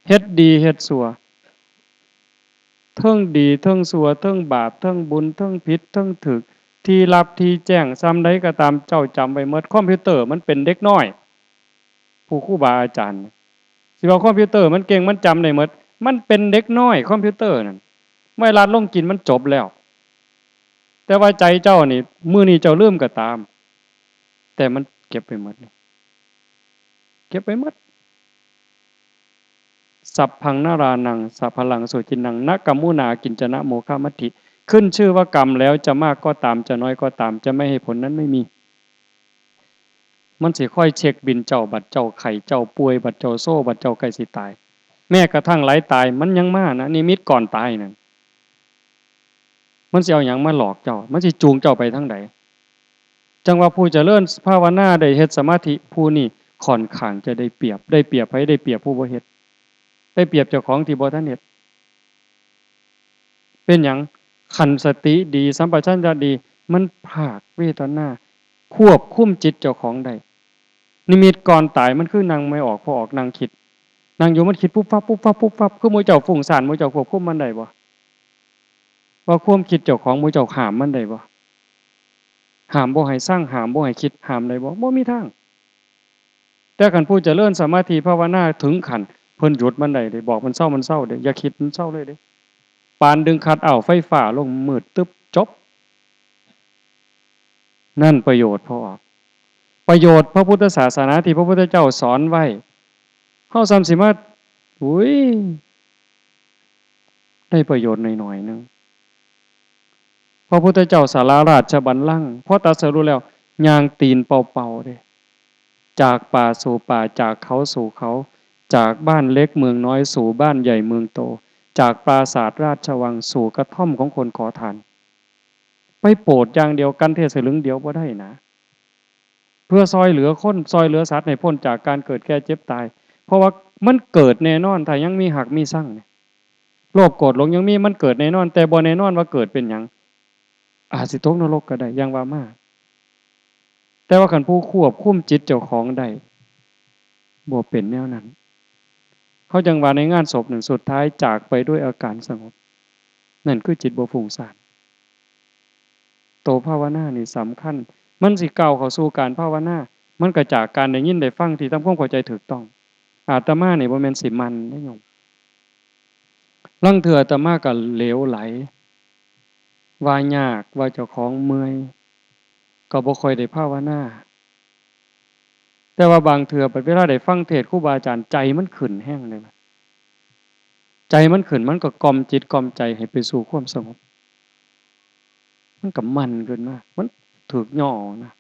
เฮ็ดดีเฮ็ดชั่ว เทิงดีเทิงชั่ว เทิงบาป เทิงบุญ เทิงผิด เทิงถูก ที่ลับที่แจ้ง ส่ำใดก็ตาม เจ้าจำไว้หมด คอมพิวเตอร์มันเป็นเด็กน้อย ผู้ครูบาอาจารย์ สิว่าคอมพิวเตอร์มันเก่ง มันจำได้หมด มันเป็นเด็กน้อย คอมพิวเตอร์นั่น ไวรัสลงกินมันจบแล้ว แต่ว่าใจเจ้านี่ มื้อนี้เจ้าลืมก็ตาม แต่มันเก็บไปหมดเลย เก็บไปหมด สัพพังนรานัง สะพะลัง สุจินนัง นะกัมมุนา กิญจนะ โมฆะมัตถิ ขึ้นชื่อว่ากรรมแล้ว จะมากก็ตาม จะน้อยก็ตาม จะไม่ให้ผลนั้นไม่มี มันสิคอยเช็คบิลเจ้า บัดเจ้าไข้ เจ้าป่วย บัดเจ้าโซ บัดเจ้าใกล้สิตาย แม้กระทั่งหลายตาย มันยังมานะ นิมิตก่อนตายนั่น มันสิเอาหยังมาหลอกเจ้า มันสิจูงเจ้าไปทางใด จั่งว่าผู้เจริญภาวนาได้เฮ็ดสมาธิ ผู้นี้ค่อนข้างจะได้เปรียบ ได้เปรียบไผ ได้เปรียบผู้บ่เฮ็ด ได้เปรียบเจ้าของที่บ่ทันเฮ็ด เป็นหยัง คันสติดี สัมปชัญญะดี มันพรากเวทนา ควบคุมจิตเจ้าของได้ นิมิตก่อนตายมันคือนั่งไม่ออกพอออก นั่งคิด นั่งอยู่มันคิดปุ๊บปั๊บปุ๊บปั๊บปุ๊บปั๊บ คือหมู่เจ้าฟุ้งซ่าน หมู่เจ้าควบคุมมันได้บ่ ว่าความคิดเจ้าของหมู่เจ้าห้ามมันได้บ่ ห้ามบ่ให้ซัง ห้ามบ่ให้คิด ห้ามได้บ่ บ่มีทาง แต่คันผู้เจริญสมาธิภาวนาถึงขั้น เพิ่นหยุดมันได้เด้ บอกมันเซา มันเซาเด้ อย่าคิด มันเซาเลยเด้ ปานดึงคัทเอาท์ไฟฟ้าลง มืดตึ๊บ จบ นั่นประโยชน์พอออก ประโยชน์พระพุทธศาสนาที่พระพุทธเจ้าสอนไว้ เฮาซ้ำสิมา อุ้ย ได้ประโยชน์หน่อยๆ หนึ่ง พระพุทธเจ้าสาราราชบัลลังก์ พอตรัสรู้แล้ว ย่างตีนเปล่าๆ เด้ จากป่าสู่ป่า จากเขาสู่เขา จากบ้านเล็กเมืองน้อยสู่บ้านใหญ่เมืองโต จากปราสาทราชวังสู่กระท่อมของคนขอทาน ไปโปรดอย่างเดียว กันเทศน์สลึงเดียวบ่ได้นะ เพื่อซอยเหลือคน ซอยเหลือสัตว์ให้พ้นจากการเกิดแก่เจ็บตาย เพราะว่ามันเกิดแน่นอน ถ้ายังมีฮักมีซังเนี่ย โลภโกรธหลงยังมี มันเกิดแน่นอน แต่บ่แน่นอนว่าเกิดเป็นหยัง อาจสิตกนรกก็ได้ อย่างว่ามา แต่ว่าคันผู้ควบคุมจิตเจ้าของได้ บ่เป็นแนวนั้น เขาจั่งว่าในงานศพนั่น สุดท้ายจากไปด้วยอาการสงบ นั่นคือจิตบ่ฟุ้งซ่าน โตภาวนานี่สำคัญ มันสิก้าวเข้าสู่การภาวนา มันก็จากการได้ยินได้ฟังที่ทำความเข้าใจถูกต้อง อาตมานี่บ่แม่นสิมันเด้โยม ลางเทื่ออาตมาก็เหลวไหล ว่ายาก ว่าเจ้าของเมื่อย ก็บ่ค่อยได้ภาวนา แต่ว่าบางเทื่อบัดเวลาได้ฟังเทศน์ครูบาอาจารย์ ใจมันขึ้นแฮงเลย ใจมันขึ้น มันก็กล่อมจิตกล่อมใจให้ไปสู่ความสงบ มันก็มั่นขึ้นมา มันถูกย่อนะ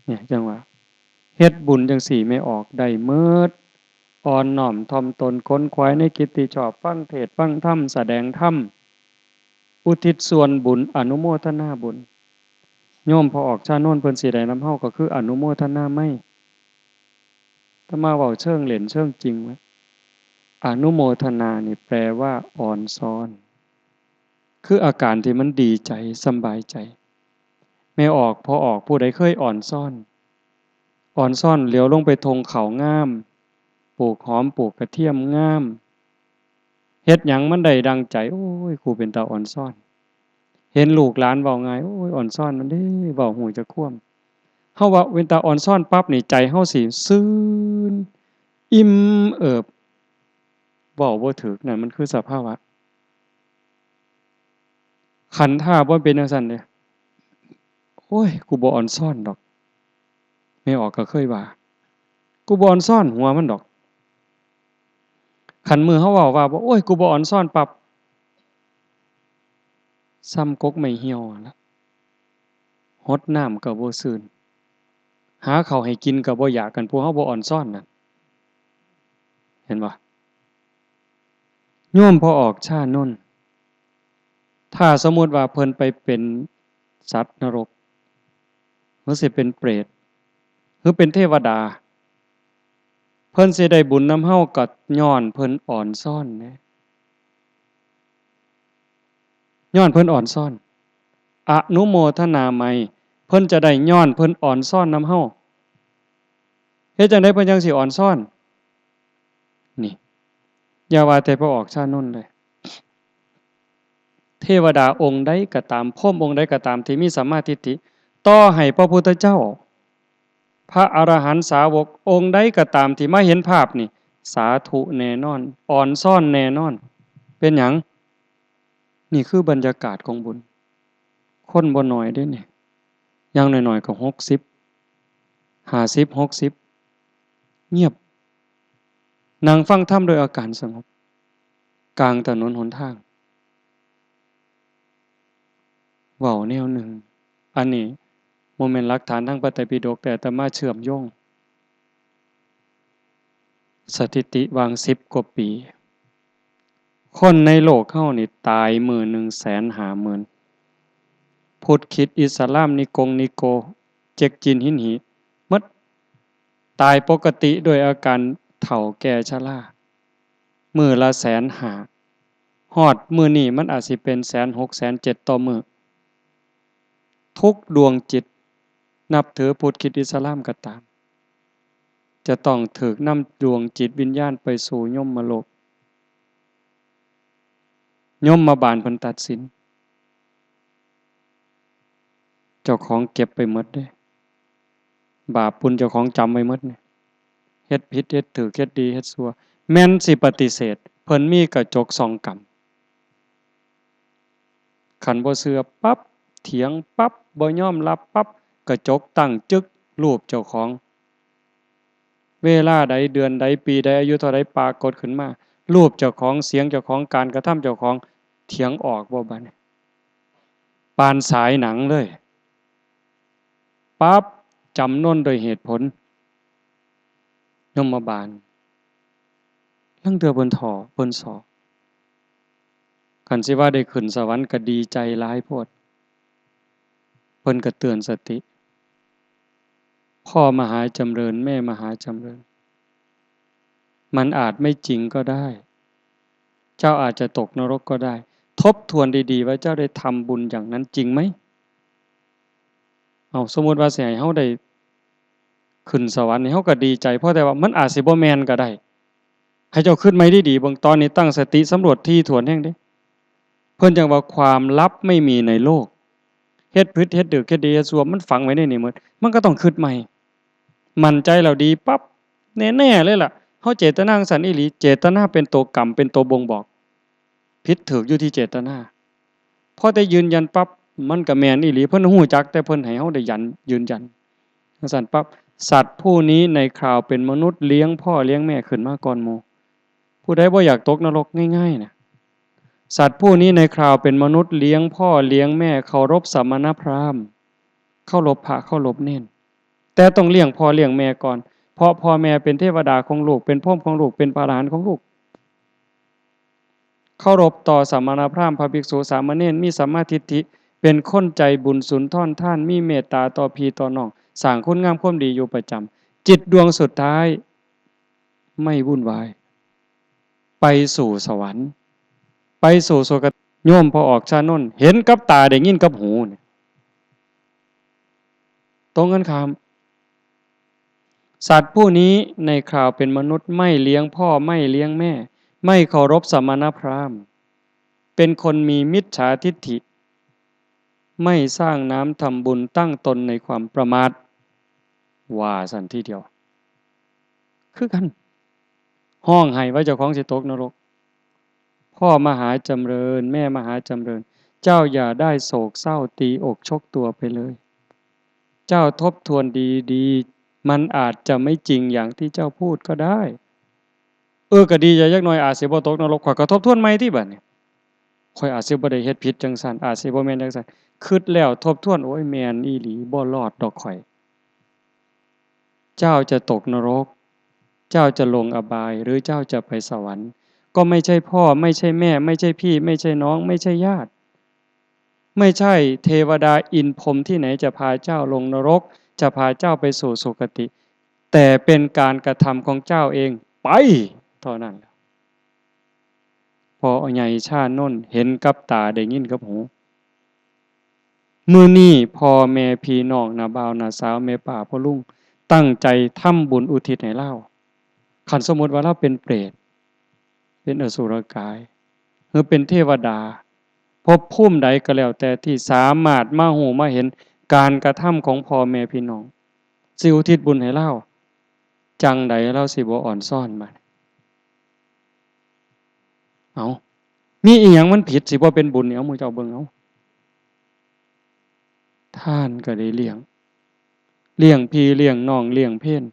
เนี่ยจั่งว่า เฮ็ดบุญจั่งซี้แม่ออกได้เมิด อ่อนน้อมถ่อมตน ขนขวายในกิจที่ชอบ ฟังเทศน์ฟังธรรม แสดงธรรม อุทิศส่วนบุญ อนุโมทนาบุญ โยมพ่อออกชานนท์เพิ่นสิได้นำเฮาก็คืออนุโมทนาไม อาตมาเว้าเชิงเล่นเชิงจริงไว้ อนุโมทนานี่แปลว่าอ่อนซ้อน คืออาการที่มันดีใจ สำบายใจ แม่ออก พ่อออก ผู้ใดเคยอ่อนซ้อน อ่อนซ้อน เหลียวลงไปทงข้าวงาม ปลูกหอมปลูกกระเทียมงาม เฮ็ดหยังมันได้ดังใจ โอ้ย กูเป็นตาอ่อนซ้อน เห็นลูกหลานเว้าง่าย โอ้ย อ่อนซ้อนมันเด้ เว้าฮู้จักความ เฮาว่าเป็นตาอ่อนซ้อนปั๊บนี่ ใจเฮาสิซื่น อิ่มเอิบ เว้าบ่ถูก นั่นมันคือสภาวะ คันถ้าบ่เป็นจั่งซั้นเด้ โอ้ย กูบ่อ่อนซ้อนดอก แม่ออกก็เคยว่า กูบ่อ่อนซ้อนหัวมันดอก คันมื้อเฮาเว้าว่าบ่ โอ้ย กูบ่อ่อนซ้อนปั๊บ ซ่ำกกไม้เหี่ยวหั่นละ หดน้ำก็บ่ซื่น หาข้าวให้กินก็บ่อยาก คันผู้เฮาบ่อ่อนซ้อนน่ะ เห็นบ่ โยมพ่อออกชานนท์ ถ้าสมมุติว่าเพิ่นไปเป็นสัตว์นรก หรือสิเป็นเปรต หรือเป็นเทวดา เพิ่นสิได้บุญนำเฮาก็ย้อนเพิ่นอ่อนซ้อนเด้ ย้อนเพิ่นอ่อนซ้อน อนุโมทนาไมย เพิ่นจะได้ย้อนเพิ่นอ่อนซ้อนนำเฮา เฮ็ดจั่งใดเพิ่นจั่งสิอ่อนซ้อน นี่ อย่าว่าแต่พระออกชานนท์เลย เทวดาองค์ใดก็ตาม พรหมองค์ใดก็ตามที่มีสัมมาทิฏฐิ ต่อให้พระพุทธเจ้า พระอรหันต์สาวกองค์ใดก็ตามที่มาเห็นภาพนี่ สาธุแน่นอน อ่อนซ้อนแน่นอน เป็นหยัง นี่คือบรรยากาศของบุญ คนบ่น้อยเด้นี่ อย่างน้อยๆก็หกสิบ ห้าสิบ หกสิบ เงียบ นั่งฟังธรรมโดยอาการสงบ กลางถนนหนทาง เว้าแนวหนึ่ง อันนี้บ่แม่นหลักฐานทางพระไตรปิฎก แต่อาตมาเชื่อมโยง สถิติวางสิบกว่าปี คนในโลกเฮานี่ตายมื้อหนึ่งแสนห้าหมื่น พุทธคริสต์อิสลาม นิกงนิโก เจ็กจีน ฮินฮี หมด ตายปกติด้วยอาการเฒ่าแก่ชรา มื้อละแสนห้า ฮอดมื้อนี้มันอาจสิเป็นแสนหก แสนเจ็ดต่อมื้อ ทุกดวงจิต นับถือพุทธคริสต์อิสลามก็ตาม จะต้องถูกนำดวงจิตวิญญาณไปสู่ยมโลก ยมบาลเพิ่นตัดสิน เจ้าของเก็บไปหมดเด้ บาปบุญเจ้าของจำไว้หมดเนี่ย เฮ็ดผิดเฮ็ดถูก เฮ็ดดีเฮ็ดชั่ว แม่นสิปฏิเสธ เพิ่นมีกระจกส่องกรรม คันบ่เชื่อปั๊บ เถียงปั๊บ บ่ยอมรับปั๊บ กระจกตั้งจึก รูปเจ้าของ เวลาใด เดือนใด ปีใด อายุเท่าใด ปรากฏขึ้นมา รูปเจ้าของ เสียงเจ้าของ การกระทำเจ้าของ เถียงออกบ่บัดนี้ ปานสายหนังเลย ปั๊บ จำนนโดยเหตุผล ยมบาล ลางเทื่อเพิ่นถ่อ เพิ่นสอบ คันสิว่าได้ขึ้นสวรรค์ก็ดีใจหลายโพด เพิ่นก็เตือนสติ พ่อมหาจำเริญ แม่มหาจำเริญ มันอาจไม่จริงก็ได้ เจ้าอาจจะตกนรกก็ได้ ทบทวนดีๆ ว่าเจ้าได้ทำบุญอย่างนั้นจริงไหม เอา สมมุติว่าสิให้เฮาได้ขึ้นสวรรค์นี่ เฮาก็ดีใจ เพราะแต่ว่ามันอาจสิบ่แม่นก็ได้ ให้เจ้าคิดใหม่ดีๆ เบิ่ง ตอนนี้ตั้งสติสำรวจถี่ถ้วนแฮงเด้ เพิ่นจั่งว่าความลับไม่มีในโลก เฮ็ดผิด เฮ็ดถูก เฮ็ดดี เฮ็ดชั่ว มันฝังไว้ในนี่หมด มันก็ต้องคิดใหม่ มั่นใจแล้วดีปั๊บ แน่ๆ เลยล่ะ เฮาเจตนาจั่งซั้นอีหลี เจตนาเป็นตัวกรรม เป็นตัวบ่งบอก ผิดถูกอยู่ที่เจตนา พอแต่ยืนยันปั๊บ มันก็แม่นอีหลี เพิ่นฮู้จัก แต่เพิ่นให้เฮาได้ยัน ยืนยัน จั่งซั้นปั๊บ สัตว์ผู้นี้ในคราวเป็นมนุษย์เลี้ยงพ่อเลี้ยงแม่ขึ้นมาก่อนหมู่ ผู้ใดบ่อยากตกนรกง่ายๆ นะ สัตว์ผู้นี้ในคราวเป็นมนุษย์เลี้ยงพ่อเลี้ยงแม่ เคารพสมณพราหมณ์ เคารพพระ เคารพเณร แต่ต้องเลี้ยงพ่อเลี้ยงแม่ก่อน เพราะพ่อแม่เป็นเทวดาของลูก เป็นพรหมของลูก เป็นพระอรหันต์ของลูก เคารพต่อสมณพราหมณ์ พระภิกษุ สามเณร มีสัมมาทิฏฐิ เป็นคนใจบุญสุนทรทาน มีเมตตาต่อพี่ต่อน้อง สร้างคุณงามความดีอยู่ประจำ จิตดวงสุดท้าย ไม่วุ่นวาย ไปสู่สวรรค์ ไปสู่สุคติ โยมพ่อออกชานนท์ เห็นกับตา ได้ยินกับหูเนี่ย ตรงกันข้าม สัตว์ผู้นี้ในคราวเป็นมนุษย์ไม่เลี้ยงพ่อไม่เลี้ยงแม่ ไม่เคารพสมณพราหมณ์ เป็นคนมีมิจฉาทิฏฐิ ไม่สร้างน้ำทำบุญ ตั้งตนในความประมาท ว่าซั่นทีเดียว คือกัน ฮ้องไห้ว่าเจ้าของสิตกนรก พ่อมหาจำเริญ แม่มหาจำเริญ เจ้าอย่าได้โศกเศร้าตีอกชกตัวไปเลย เจ้าทบทวนดีๆ มันอาจจะไม่จริงอย่างที่เจ้าพูดก็ได้ เออ ก็ดีใจจักหน่อย อาจสิบ่ตกนรก ข้อยก็ทบทวนใหม่ติบัดนี้ ข้อยอาจสิบ่ได้เฮ็ดผิดจังซั่น อาจสิบ่แม่นจังซั่น คิดแล้วทบทวน โอ้ย แม่นอีหลี บ่รอดดอกข้อย เจ้าจะตกนรก เจ้าจะลงอบาย หรือเจ้าจะไปสวรรค์ ก็ไม่ใช่พ่อ ไม่ใช่แม่ ไม่ใช่พี่ ไม่ใช่น้อง ไม่ใช่ญาติ ไม่ใช่เทวดาอินพรหมที่ไหนจะพาเจ้าลงนรก จะพาเจ้าไปสู่สุคติ แต่เป็นการกระทำของเจ้าเอง ไป เท่านั้น พ่อใหญ่ชานนท์เห็นกับตาได้ยินกับหู มื้อนี้พ่อแม่พี่น้อง น้าบ่าว น้าสาว แม่ป้า พ่อลุง ตั้งใจทำบุญอุทิศให้ลาว คันสมมุติว่าลาวเป็นเปรต เป็นอสุรกาย หรือเป็นเทวดา ภพภูมิใดก็แล้วแต่ที่สามารถมาฮู้มาเห็นการกระทำของพ่อแม่พี่น้อง สิอุทิศบุญให้ลาว จั่งใดลาวสิบ่อ่อนซ้อนบาดนี้ เอ้า มีอีหยังมันผิดสิบ่เป็นบุญเนี่ย เอาหมู่เจ้าเบิ่งเอา ทานก็ได้เลี้ยง เลี้ยงพี่เลี้ยงน้องเลี้ยงเพล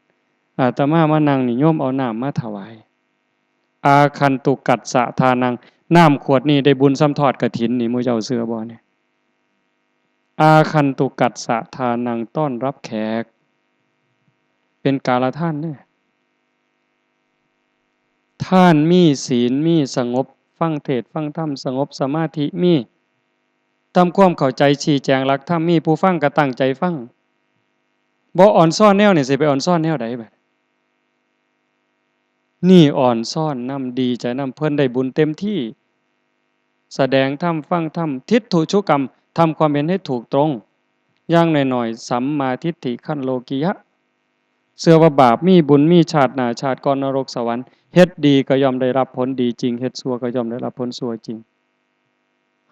อาตมามานั่งนี่โยมเอาน้ำมาถวาย อาคันตุกัสสะทานัง น้ำขวดนี้ได้บุญส่ำทอดกฐินนี่ หมู่เจ้าเชื่อบ่เนี่ย อาคันตุกัสสะทานัง ต้อนรับแขก เป็นกาลทานเด้อ ทานมีศีล มีสงบ ฟังเทศน์ฟังธรรม สงบสมาธิ มีทำความเข้าใจ ชี้แจงหลักธรรม มีผู้ฟังก็ตั้งใจฟัง บ่อ่อนซ้อนแนวนี่สิไปอ่อนซ้อนแนวใดบัด นี่อ่อนซ้อนนำ ดีใจนำ เพิ่นได้บุญเต็มที่ แสดงธรรม ฟังธรรม ทิฏฐุชุกรรม ทำความเห็นให้ถูกตรง อย่างน้อยๆ สัมมาทิฏฐิขั้นโลกิยะ เชื่อว่าบาปมีบุญมี ชาติหน้าชาติก่อน นรกสวรรค์ เฮ็ดดีก็ย่อมได้รับผลดีจริง เฮ็ดชั่วก็ย่อมได้รับผลชั่วจริง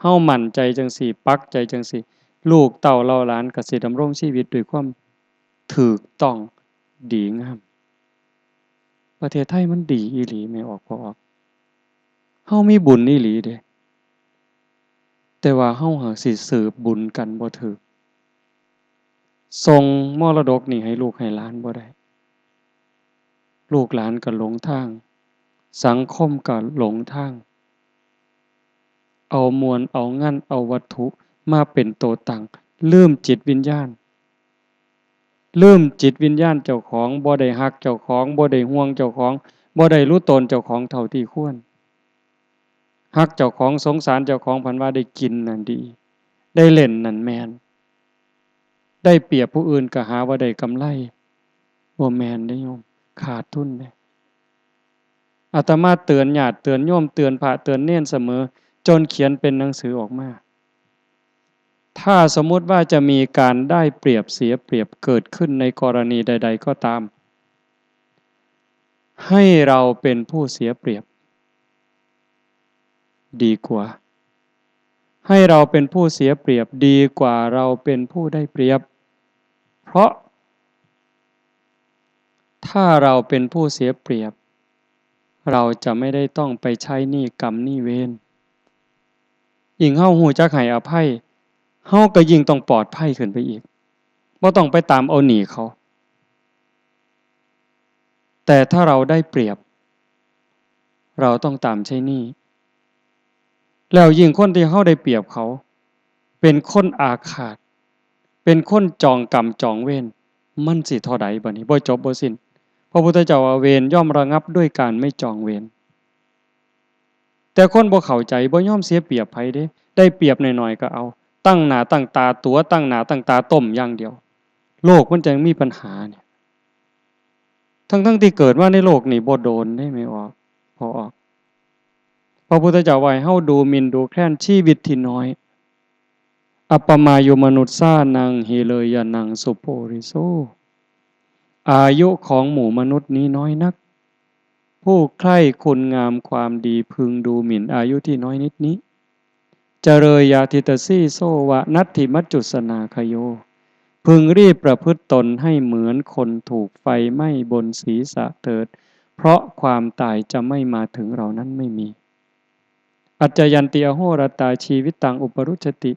เฮามั่นใจจั่งซี้ ปักใจจั่งซี้ ลูกเต้าเหล่าหลานก็สิดำรงชีวิตด้วยความถูกต้องดีงาม ประเทศไทยมันดีอีหลี แม่ออก พ่อออก เฮามีบุญอีหลีเด้ แต่ว่าเฮาหากสิสืบบุญกันบ่ถูก ส่งมรดกนี่ให้ลูกให้หลานบ่ได้ ลูกหลานก็หลงทาง สังคมก็หลงทาง เอาม่วนเอางันเอาวัตถุมาเป็นโตตั้ง ลืมจิตวิญญาณ ลืมจิตวิญญาณเจ้าของ บ่ได้ฮักเจ้าของ บ่ได้ห่วงเจ้าของ บ่ได้รู้ตนเจ้าของเท่าที่ควร ฮักเจ้าของ สงสารเจ้าของ พันว่าได้กินนั่นดี ได้เล่นนั่นแม่น ได้เปรียบผู้อื่นก็หาว่าได้กำไร บ่แม่นเด้โยม ขาดทุนเด้ อาตมาเตือนญาติ เตือนโยม เตือนพระ เตือนเณรเสมอ จนเขียนเป็นหนังสือออกมา ถ้าสมมุติว่าจะมีการได้เปรียบเสียเปรียบเกิดขึ้นในกรณีใดๆก็ตาม ให้เราเป็นผู้เสียเปรียบ ดีกว่า ให้เราเป็นผู้เสียเปรียบดีกว่าเราเป็นผู้ได้เปรียบ เพราะ ถ้าเราเป็นผู้เสียเปรียบ เราจะไม่ได้ต้องไปใช้หนี้กรรมหนี้เวร ยิ่งเฮาฮู้จักให้อภัย เฮาก็ยิ่งต้องปลอดภัยขึ้นไปอีก บ่ต้องไปตามเอาหนี้เขา แต่ถ้าเราได้เปรียบ เราต้องตามใช้หนี้ แล้วยิ่งคนที่เฮาได้เปรียบเขา เป็นคนอาฆาต เป็นคนจองกรรมจองเวร มันสิเท่าใดบัดนี้ บ่จบบ่สิ้น พระพุทธเจ้าว่าเวรย่อมระงับด้วยการไม่จองเวร แต่คนบ่เข้าใจ บ่ยอมเสียเปรียบไผเด้ ได้เปรียบหน่อยๆก็เอา ตั้งหน้าตั้งตาตั๋ว ตั้งหน้าตั้งตาต้มอย่างเดียว โลกมันจั่งมีปัญหาเนี่ย ทั้งๆที่เกิดมาในโลกนี่บ่โดนเด้ แม่ออก พ่อออก พระพุทธเจ้าว่าให้เฮาดูหมิ่นดูแคลนชีวิตที่น้อย อัปปมายุมนุสสานัง หิเรยะนัง สุโปริโส อายุของหมู่มนุษย์นี้น้อยนัก ผู้ใคร่คุณงามความดีพึงดูหมิ่นอายุที่น้อยนิดนี้ เจเรยาทิตสีโสวะนัตถิมัจจุสนาคโย พึงรีบประพฤติตนให้เหมือนคนถูกไฟไหม้บนศีรษะเถิด เพราะความตายจะไม่มาถึงเรานั้นไม่มี อัจจยันติอโหรตาชีวิตังอุปรุชติ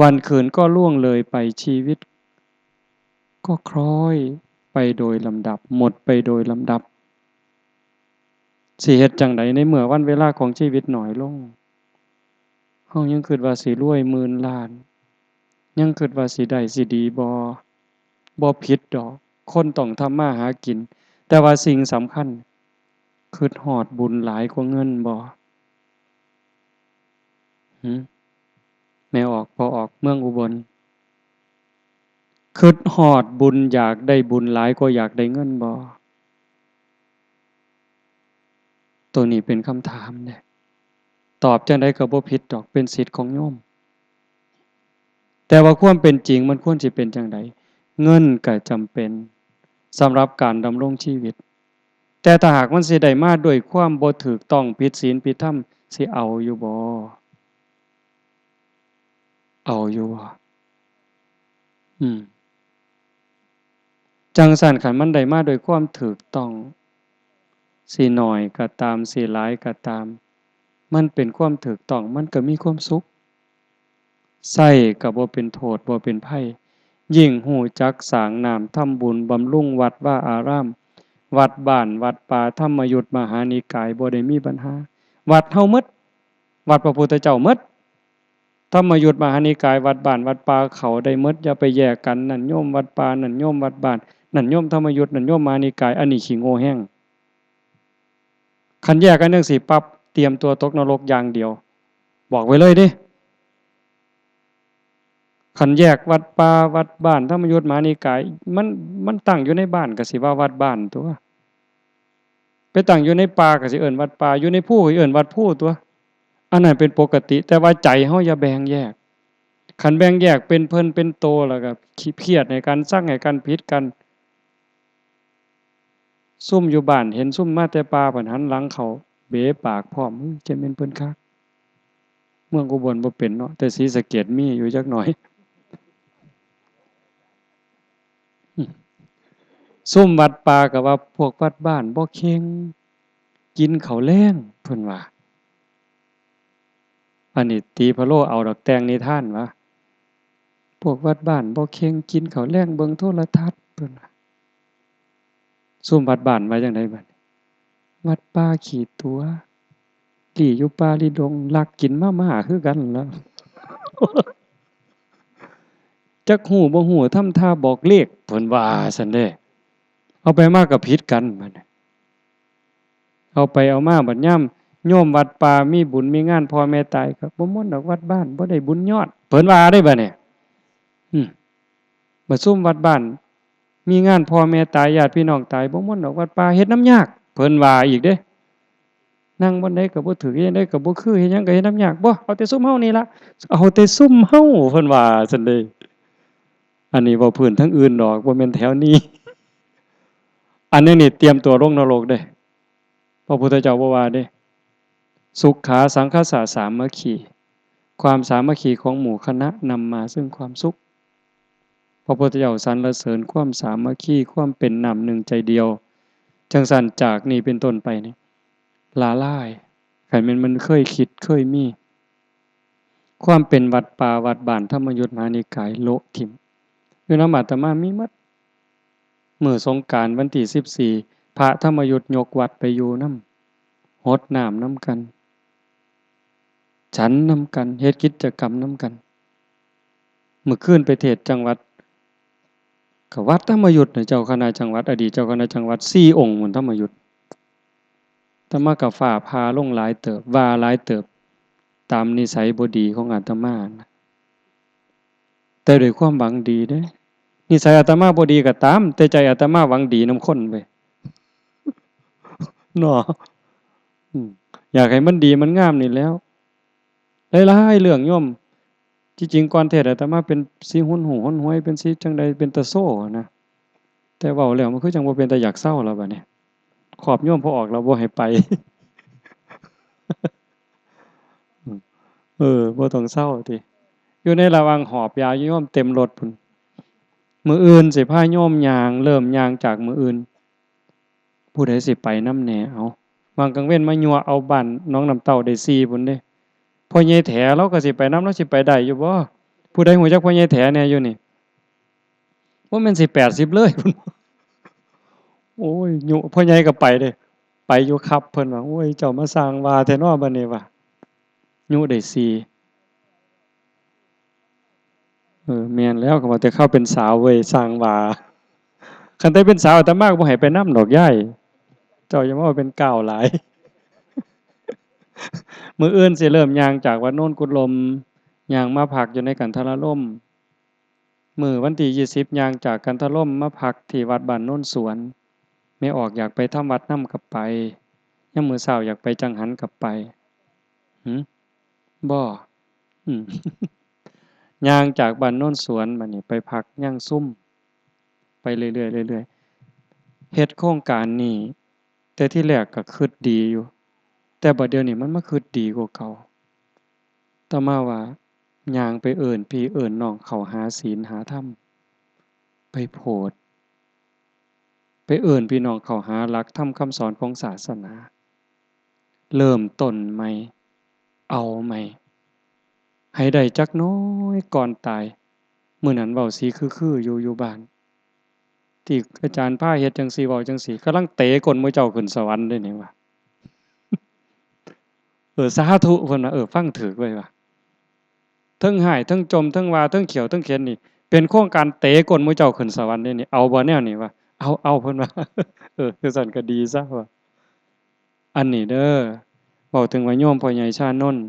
วันคืนก็ล่วงเลยไป ชีวิตก็คล้อยไปโดยลำดับ หมดไปโดยลำดับ สิเฮ็ดจั่งใดในเมื่อวันเวลาของชีวิตน้อยลง เฮายังคิดว่าสิรวยหมื่นล้าน ยังคิดว่าสิได้สิดีบ่ บ่ผิดดอก คนต้องทำมาหากิน แต่ว่าสิ่งสำคัญ คิดฮอดบุญหลายกว่าเงินบ่ หึ แม่ออก พ่อออก เมืองอุบล คิดฮอดบุญ อยากได้บุญหลายกว่าอยากได้เงินบ่ ตัวนี้เป็นคำถามเด้ ตอบจั่งใดก็บ่ผิดดอก เป็นสิทธิ์ของโยม แต่ว่าความเป็นจริงมันควรสิเป็นจั่งใด เงินก็จำเป็นสำหรับการดำรงชีวิต แต่ถ้าหากมันสิได้มาด้วยความบ่ถูกต้อง ผิดศีลผิดธรรม สิเอาอยู่บ่ เอาอยู่บ่ อืม จั่งซั้นคันมันได้มาด้วยความถูกต้อง สิน้อยก็ตาม สิหลายก็ตาม มันเป็นความถูกต้อง มันก็มีความสุข ใช้ก็บ่เป็นโทษ บ่เป็นภัย ยิ่งฮู้จักสร้างน้ำทำบุญบำรุงวัดวาอาราม วัดบ้าน วัดป่า ธรรมยุตมหานิกาย บ่ได้มีปัญหา วัดเฮาหมด วัดพระพุทธเจ้าหมด ธรรมยุตมหานิกาย วัดบ้าน วัดป่า เข้าได้หมด อย่าไปแยกกัน นั่นโยมวัดป่า นั่นโยมวัดบ้าน นั่นโยมธรรมยุต นั่นโยมมหานิกาย อันนี้ขี้โง่แฮง คันแยกกันจั่งซี้ปั๊บ เตรียมตัวตกนรกอย่างเดียว บอกไว้เลยเด้ คันแยกวัดป่า วัดบ้าน ธรรมยุตมหานิกาย มัน มันตั้งอยู่ในบ้านก็สิว่าวัดบ้านตั๊ว ไปตั้งอยู่ในป่าก็สิเอิ้นวัดป่า อยู่ในภูก็สิเอิ้นวัดภูตั๊ว อันนั้นเป็นปกติ แต่ว่าใจเฮาอย่าแบ่งแยก คันแบ่งแยกเป็นเพิ่นเป็นโตแล้วก็คิดเคียดให้กัน ซังให้กัน ผิดกัน ซุมอยู่บ้านเห็นซุมมาแต่ป่า พัดหันหลังเข้า เบะปากพร้อม อื้อ จั่งแม่นเพิ่นคัก เมืองอุบลบ่เป็นเนาะ แต่ศรีสะเกษมีอยู่จักหน่อย ซุมวัดป่าก็ว่าพวกวัดบ้านบ่เข่ง กินข้าวแลง เพิ่นว่า อันนี้ตีพะโลเอาดอก แต่งนิทานว่า พวกวัดบ้านบ่เข่ง กินข้าวแลงเบิ่งโทรทัศน์ เพิ่นว่า ซุมวัดบ้านว่าจั่งใดบัดนี้ วัดป่าขี้ตั๋ว ลี้อยู่ป่าลี้ดง ลักกินมาม่าคือกันล่ะ จักฮู้บ่ฮู้ ทำท่าบอกเลข เพิ่นว่าซั่นเด้ เอาไปมาก็ผิดกันบัดนี้ เอาไปเอามาบัดยามโยมวัดป่ามีบุญมีงานพ่อแม่ตายก็บ่ม่วนดอก วัดบ้านบ่ได้บุญยอด เพิ่นว่าเด้บัดนี้ อืม บัดซุมวัดบ้านมีงานพ่อแม่ตาย ญาติพี่น้องตาย บ่ม่วนดอก วัดป่าเฮ็ดนำยาก เพิ่นว่าอีกเด้ นั่งบ่อนใดก็บ่ถูก เฮ็ดจั่งใดก็บ่คือ เฮ็ดหยังก็เฮ็ดนำยาก บ่ เอาแต่ซุมเฮานี่ล่ะ เอาแต่ซุมเฮา เพิ่นว่าซั่นเด้ อันนี้เว้าพื้นทางอื่นดอก บ่แม่นแถวนี้ อันนี้นี่เตรียมตัวลงนรกเด้ พระพุทธเจ้าบ่ว่าเด้ สุขาสังคสะสามัคคี ความสามัคคีของหมู่คณะนำมาซึ่งความสุข พระพุทธเจ้าสรรเสริญความสามัคคี ความเป็นน้ำหนึ่งใจเดียว จั่งซั้นจากนี้เป็นต้นไปนี่ ละลาย คันแม่นมันเคยคิดเคยมี ความเป็นวัดป่าวัดบ้านธรรมยุตมหานิกายโละถิ่ม อยู่นำอาตมามีหมด มื้อสงกรานต์วันที่สิบสี่ พระธรรมยุตยกวัดไปอยู่นำ หดน้ำนำกัน ฉันนำกัน เฮ็ดกิจกรรมนำกัน มื้อคืนไปเทศน์จังหวัด ก็วัดธรรมยุตนะ เจ้าคณะจังหวัด อดีตเจ้าคณะจังหวัดสี่องค์พุ้น ธรรมยุต อาตมาก็ฟ้าผ่าลงหลายเติบ ว่าหลายเติบ ตามนิสัยบ่ดีของอาตมานะ แต่ด้วยความหวังดีเด้ นิสัยอาตมาบ่ดีก็ตาม แต่ใจอาตมาหวังดีนำคนเว้ย เนาะ อืม อยากให้มันดีมันงามนี่แหล้ว หลายๆเรื่องโยม ที่จริงก่อนเทศน์อาตมาเป็นสิหนหูหนหวย เป็นสิจั่งใด เป็นตาโซ่นะ แต่เว้าแล้วมันคือจั่งบ่เป็นตาอยากเซาแล้วบัดนี้ ขอบโยมพอออกแล้วบ่ให้ไป เออ บ่ต้องเซาติ อยู่ในระหว่างหอบยาโยมเต็มรถพุ้น มื้ออื่นสิพาโยมย่าง เริ่มย่างจากมื้ออื่น ผู้ใดสิไปนำแหน่ เอา วางกลางเว็นมายั่วเอาบ้านหนองน้ำเต้าได้สี่พุ้นเด้ พ่อใหญ่แถลาวก็สิไปนำ ลาวสิไปได้อยู่บ่ ผู้ใดฮู้จักพ่อใหญ่แถแหน่อยู่นี่ บ่แม่นสิแปดสิบเลย พุ้น โอ้ย ยุ พ่อใหญ่ก็ไปเด้ ไปอยู่ครับ เพิ่นว่า โอ้ย เจ้ามาสร้างว่าแท้น้อบัดนี้ว่า ยุได้สี่ เออ แม่นแล้ว ก็ว่าแต่เข้าเป็นสาวเว้ย สร้างว่า คันแต่เป็นสาวอาตมาก็บ่ให้ไปนำดอกยาย เจ้าอย่ามาเป็นก้าวหลาย มื้ออื่นสิเริ่มย่างจากวัดโนนกุดลม ย่างมาพักอยู่ในกันทรารม มื้อวันที่ยี่สิบ ย่างจากกันทรารมมาพักที่วัดบ้านโนนสวน แม่ออกอยากไปทำวัดนำก็ไป ยามมื้อเช้าอยากไปจังหันก็ไป หึ บ่ อืม ย่างจากบ้านโนนสวนบัดนี้ไปพักย่างซุ่ม ไปเรื่อยๆ เรื่อยๆ เฮ็ดโครงการนี้ แต่ที่แรกก็คิดดีอยู่ แต่บัดเดี๋ยวนี้มันมาคิดดีกว่าเก่า อาตมาว่า ย่างไปเอิ้นพี่เอิ้นน้องเข้าหาศีลหาธรรม ไปโพด ไปเอิ้นพี่น้องเข้าหาหลักธรรมคำสอนของศาสนา เริ่มต้นใหม่ เอาใหม่ ให้ได้จักหน่อยก่อนตาย มื้อนั้นเว้าสีคือๆ อยู่ อยู่บ้าน ที่อาจารย์พาเฮ็ดจั่งซี้ เว้าจั่งซี้ กำลังเตะก้นหมู่เจ้าขึ้นสวรรค์เด้นี่ว่า เออ สาธุ เพิ่นว่า เออ ฟังถูกเว้ยว่า เทิงฮ้าย เทิงจ่ม เทิงว่า เทิงเขียว เทิงเข็ญนี่ เป็นโครงการเตะก้นหมู่เจ้าขึ้นสวรรค์เด้นี่ เอาบ่แนวนี้ว่า เอา เอา เพิ่นว่า เออ จั่งซั้นก็ดีซะว่า อันนี้เด้อ เว้าถึงว่าโยมพ่อใหญ่ชานนท์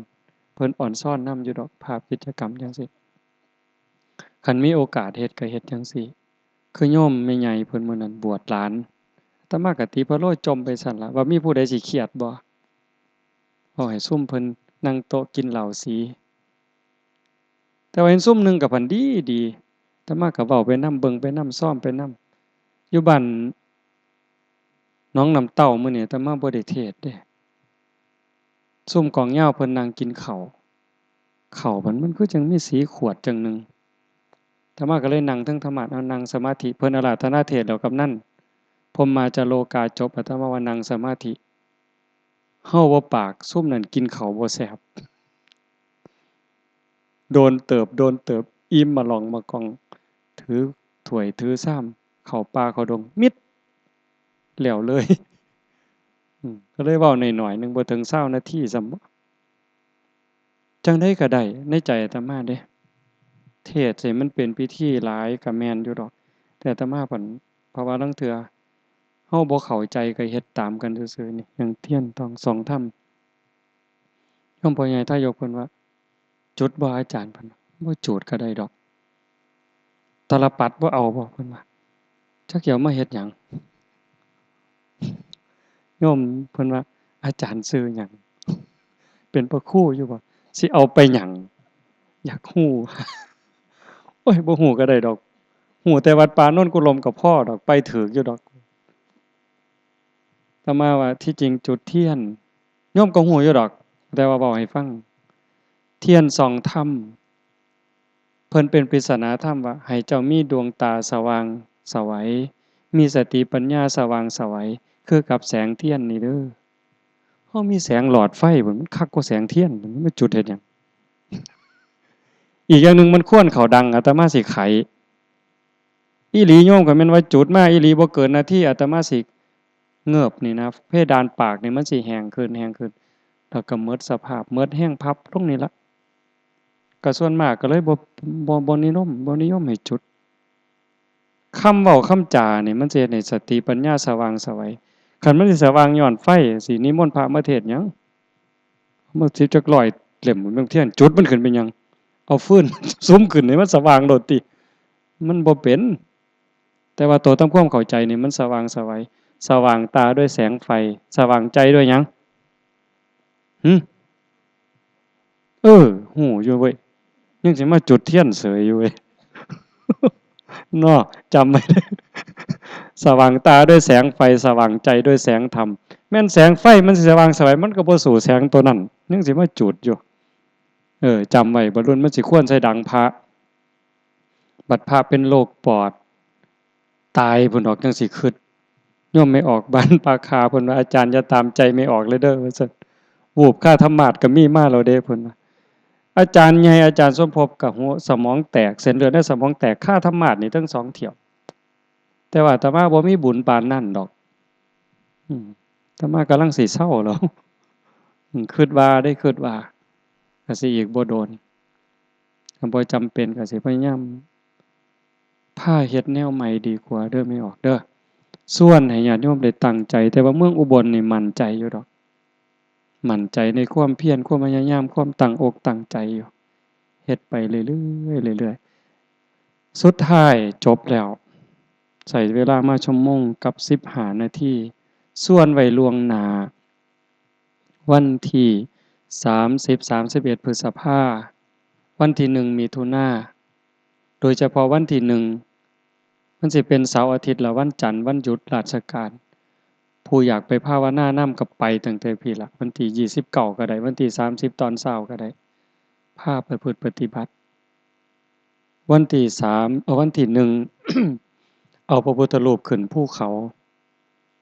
เพิ่นออนซอนนำอยู่ดอก ภาพกิจกรรมจั่งซี้ คันมีโอกาสเฮ็ดก็เฮ็ดจั่งซี้ คือโยมแม่ใหญ่เพิ่นมื้อนั้นบวชหลาน อาตมาก็ติพะโลจ่มไปซั้นล่ะ ว่ามีผู้ใดสิเครียดบ่ เว้าให้ซุมเพิ่นนั่งโต๊ะกินเหล้าสี แต่ว่าเห็นซุมหนึ่งก็พันดีดี อาตมาก็เว้าไปนำ เบิ่งไปนำ ซอมไปนำ อยู่บ้านหนองน้ำเต้ามื้อนี้อาตมาบ่ได้เทศน์เด้ ซุมกองยาวเพิ่นนั่งกินข้าว ข้าวมัน มันคือจั่งมีสีขวดจั่งหนึ่ง อาตมาก็เลยนั่งเทิงธรรมาสน์ เอานั่งสมาธิ เพิ่นอาราธนาเทศน์แล้วกำนัน พรหมาจาโรกาจบ อาตมาว่านั่งสมาธิ เฮาบ่ปาก ซุมนั้นกินข้าวบ่แซ่บ โดนเติบ โดนเติบ อิ่มมาลองมากอง ถือถ้วยถือชาม เข้าป่าเข้าดง มิด แล้วเลย อืม ก็เลยเว้าหน่อยๆ หนึ่ง บ่ถึงซาวนาทีซ้ำบ่ จั่งใดก็ได้ ในใจอาตมาเด้ เทศน์ให้มันเป็นพิธีหลายก็แม่นอยู่ดอก แต่อาตมาพัน เพราะว่าลางเทื่อ เฮาบ่เข้าใจก็เฮ็ดตามกันซื่อๆ นี่ อย่างเทียนทองส่องธรรม โยมพ่อใหญ่ทายกเพิ่นว่า จุดบ่อาจารย์ เพิ่นว่า บ่จุดก็ได้ดอก ตาลปัตรบ่เอาบ่ เพิ่นว่า จักสิเอามาเฮ็ดหยัง โยมเพิ่นว่า อาจารย์ชื่อหยัง เป็นพระครูอยู่บ่ สิเอาไปหยัง อยากฮู้ โอ้ย บ่ฮู้ก็ได้ดอก ฮู้แต่วัดป่าโนนกุดลมก็พอดอก ไปถูกอยู่ดอก อาตมาว่าที่จริงจุดเทียน โยมก็ฮู้อยู่ดอก แต่ว่าเว้าให้ฟัง เทียนส่องธรรม เพิ่นเป็นปริศนาธรรมว่า ให้เจ้ามีดวงตาสว่างไสว มีสติปัญญาสว่างไสว คือกับแสงเทียนนี่เด้อ เฮามีแสงหลอดไฟพุ้น มันคักกว่าแสงเทียน มันมาจุดเฮ็ดหยัง อีกอย่างหนึ่งมันควันเข้าดัง อาตมาสิไข อีหลีโยม ก็แม่นว่าจุดมาอีหลีบ่เกินนาที อาตมาสิเงิบนี่นะ เพดานปากนี่มันสิแห้งขึ้น แห้งขึ้น แล้วก็หมดสภาพ หมดแฮงพับลงนี่ละ ก็ส่วนมากก็เลยบ่ บ่ บ่นิยม บ่นิยมให้จุด คำเว้าคำจานี่มันสิเฮ็ดให้สติปัญญาสว่างไสว คันมันสิสว่างย้อนไฟ สินิมนต์พระมาเทศน์หยัง มาสิบจักร้อยเล่ม เบิ่งเทียน จุดมันขึ้นเป็นหยัง เอาฟืน สุมขึ้นให้มันสว่างโลดติ มันบ่เป็น แต่ว่าโตตามความเข้าใจนี่มันสว่างไสว สว่างตาด้วยแสงไฟ สว่างใจด้วยหยัง หึ เออ ฮู้อยู่เว้ย ยังสิมาจุดเทียนเสยอยู่เว้ย เนาะ จำไว้เด้อ สว่างตาด้วยแสงไฟ สว่างใจด้วยแสงธรรม แม่นแสงไฟมันสิสว่างไส มันก็บ่สู้แสงตัวนั้น ยังสิมาจุดอยู่ เออ จำไว้ บ่รุ่นมันสิควรใส่ดังพระ บัดพระเป็นโรคปอด ตายพุ้นดอก จั่งสิคิด โยมแม่ออกบ้านป่าคาเพิ่นว่า "อาจารย์อย่าตามใจแม่ออกเลยเด้อ" ว่าซั่น "วูบคาธรรมาสน์ก็มีมาแล้วเด้" เพิ่นว่า อาจารย์ใหญ่ อาจารย์สมภพก็หัวสมองแตก เส้นเลือดในสมองแตก คาธรรมาสน์นี่ทั้งสองเที่ยว แต่ว่าอาตมาบ่มีบุญปานนั้นดอก อืม อาตมากำลังสิเซาแล้ว อืม คิดว่าเด้ คิดว่า ก็สิอีกบ่โดน คันบ่จำเป็นก็สิพยายาม พาเฮ็ดแนวใหม่ดีกว่าเด้อแม่ออกเด้อ ชวนให้ญาติโยมได้ตั้งใจ แต่ว่าเมืองอุบลนี่มั่นใจอยู่ดอก มั่นใจในความเพียร ความพยายาม ความตั้งอกตั้งใจอยู่ เฮ็ดไปเรื่อยๆ เรื่อยๆ สุดท้ายจบแล้ว ใช้เวลามาชั่วโมงกับสิบห้านาที ชวนไว้ล่วงหน้า วันที่สามสิบ สามสิบเอ็ด พฤษภา วันที่หนึ่ง มิถุนา โดยเฉพาะวันที่หนึ่ง มันสิเป็นเสาร์อาทิตย์ และวันจันทร์ วันหยุดราชการ ผู้อยากไปภาวนานำก็ไปตั้งแต่พี้ละ วันที่ยี่สิบเก้าก็ได้ วันที่สามสิบตอนเช้าก็ได้ พาประพฤติปฏิบัติ วันที่สาม เอา วันที่หนึ่ง เอาพระพุทธรูปขึ้นภูเขา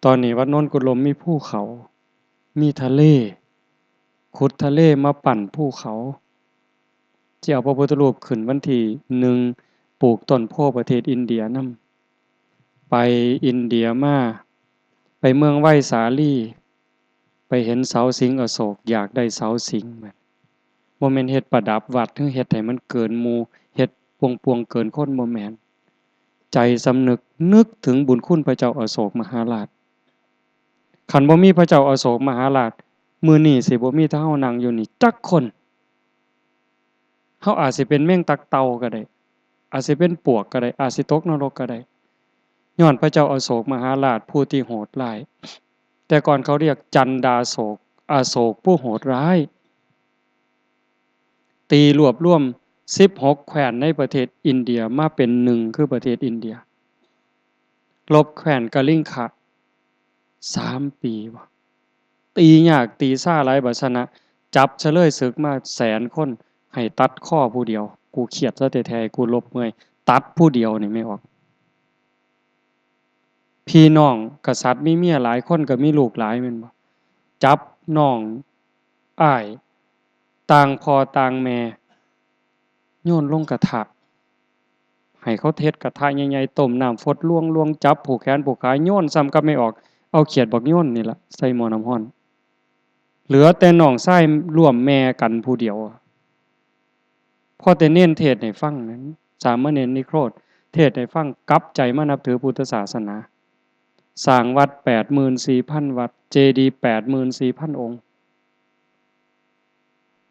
ตอนนี้วัดโนนกุลมมีภูเขา มีทะเล ขุดทะเลมาปั้นภูเขา สิเอาพระพุทธรูปขึ้นวันที่หนึ่ง ปลูกต้นโพธิ์ประเทศอินเดียนำ ไปอินเดียมา ไปเมืองไวสาลี ไปเห็นเสาสิงห์อโศก อยากได้เสาสิงห์ บ่แม่นเฮ็ดประดับวัด หรือเฮ็ดให้มันเกินหมู่ เฮ็ดปวงๆ เกินคน บ่แม่น ใจสำนึก นึกถึงบุญคุณพระเจ้าอโศกมหาราช คันบ่มีพระเจ้าอโศกมหาราช มื้อนี้สิบ่มีแต่เฮานั่งอยู่นี่จักคน เฮาอาจสิเป็นแมงตักเต่าก็ได้ อาจสิเป็นปวกก็ได้ อาจสิตกนรกก็ได้ ย้อนพระเจ้าอโศกมหาราชผู้ที่โหดร้าย แต่ก่อนเขาเรียกจันดาโศก อโศกผู้โหดร้าย ตีรวบรวมสิบหกแคว้นในประเทศอินเดียมาเป็นหนึ่ง คือประเทศอินเดีย รบแคว้นกลิงคะ สามปีบ่ ตียากตีซ่าหลาย บ่ชนะ จับเฉลยศึกมาแสนคน ให้ตัดคอผู้เดียว กูเครียดซะแท้ๆ กูรบเมื่อย ตัดผู้เดียวนี่แม่ออก พี่น้องกษัตริย์มีเมียหลายคนก็มีลูกหลายแม่นบ่ จับน้องอ้าย ต่างพ่อต่างแม่ โยนลงกระทะ ให้เขาเฮ็ดกระทะใหญ่ๆ ต้มน้ำฟดลวงๆ จับผูกแขนผูกขา โยนซ้ำกับแม่ออก เอาเขียดบักโยนนี่ล่ะ ใส่หม้อน้ำร้อน เหลือแต่น้องชายร่วมแม่กันผู้เดียว พอแต่เณรเทศน์ให้ฟังนั้น สามเณรนิโครธเทศน์ให้ฟัง กลับใจมานับถือพุทธศาสนา สร้างวัดแปดหมื่นสี่พันวัด เจดีย์แปดหมื่นสี่พันองค์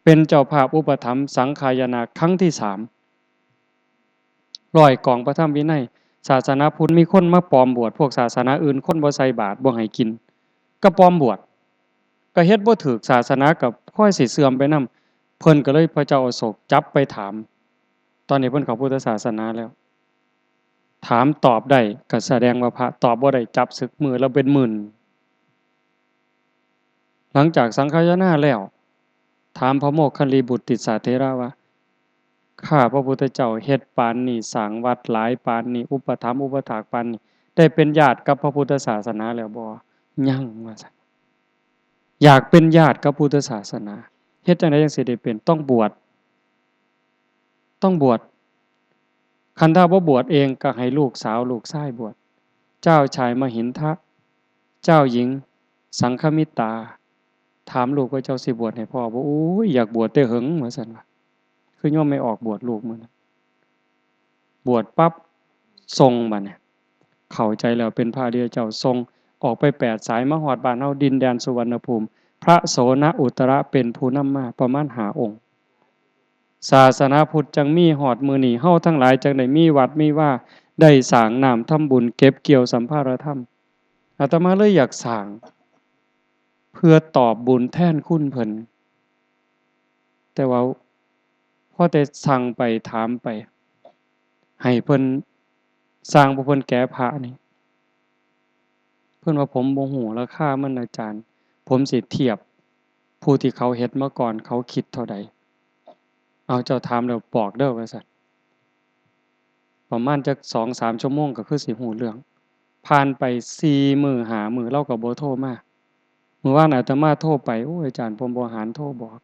เป็นเจ้าภาพอุปถัมภ์สังฆายนาครั้งที่สาม ร้อยกองพระธรรมวินัย ศาสนาพุทธมีคนมาปลอมบวช พวกศาสนาอื่นคนบ่ใส่บาตร บ่ให้กิน ก็ปลอมบวช ก็เฮ็ดบ่ถูก ศาสนาก็ค่อยสิเสื่อมไปนำ เพิ่นก็เลย พระเจ้าอโศกจับไปถาม ตอนนี้เพิ่นเข้าพุทธศาสนาแล้ว ถามตอบได้ก็แสดงว่าพระ ตอบบ่ได้จับสึก มื้อละเป็นหมื่น หลังจากสังฆายนาแล้ว ถามพระโมคคัลลีบุตรติสสะเถระว่า ข้าพระพุทธเจ้าเฮ็ดปานนี้ สร้างวัดหลายปานนี้ อุปถัมภ์อุปถากปานนี้ ได้เป็นญาติกับพระพุทธศาสนาแล้วบ่ ยัง ว่าซั่น อยากเป็นญาติกับพุทธศาสนา เฮ็ดจั่งใดจั่งสิได้เป็น ต้องบวช ต้องบวช คันถ้าบ่บวชเองก็ให้ลูกสาวลูกชายบวช เจ้าชายมหินทะ เจ้าหญิงสังฆมิตรา ถามลูกว่า เจ้าสิบวชให้พ่อบ่ โอ้ย อยากบวชแต่เหิง ว่าซั่นว่า คือโยมแม่ออกบวชลูกมื้อนั้น บวชปั๊บ ส่งบัดนี้ เข้าใจแล้วเป็นพระอริยเจ้า ส่งออกไปแปดสาย มาฮอดบ้านเฮา ดินแดนสุวรรณภูมิ พระโสณอุตระเป็นผู้นำมาประมาณห้าองค์ ศาสนาพุทธจั่งมีฮอดมื้อนี้ เฮาทั้งหลายจั่งได้มีวัดมีวา ได้สร้างน้ำทำบุญ เก็บเกี่ยวสัมภารธรรม อาตมาเลยอยากสร้าง เพื่อตอบบุญแทนคุณเพิ่น แต่ว่าพอแต่สั่งไปถามไป ให้เพิ่น สร้างผู้เพิ่นแกะพระนี่ พิ่นว่า "ผมบ่ฮู้ราคามัน อาจารย์ ผมสิเทียบผู้ที่เขาเฮ็ดมาก่อน เขาคิดเท่าใด" เอา เจ้าถามแล้วบอกเด้อ ว่าซั่น ประมาณจักสองสามชั่วโมงก็คือสิฮู้เรื่อง ผ่านไปสี่มื้อห้ามื้อ ลาวก็บ่โทรมา มื้อวานอาตมาโทรไป "โอ้ย อาจารย์ ผมบ่หานโทรบอก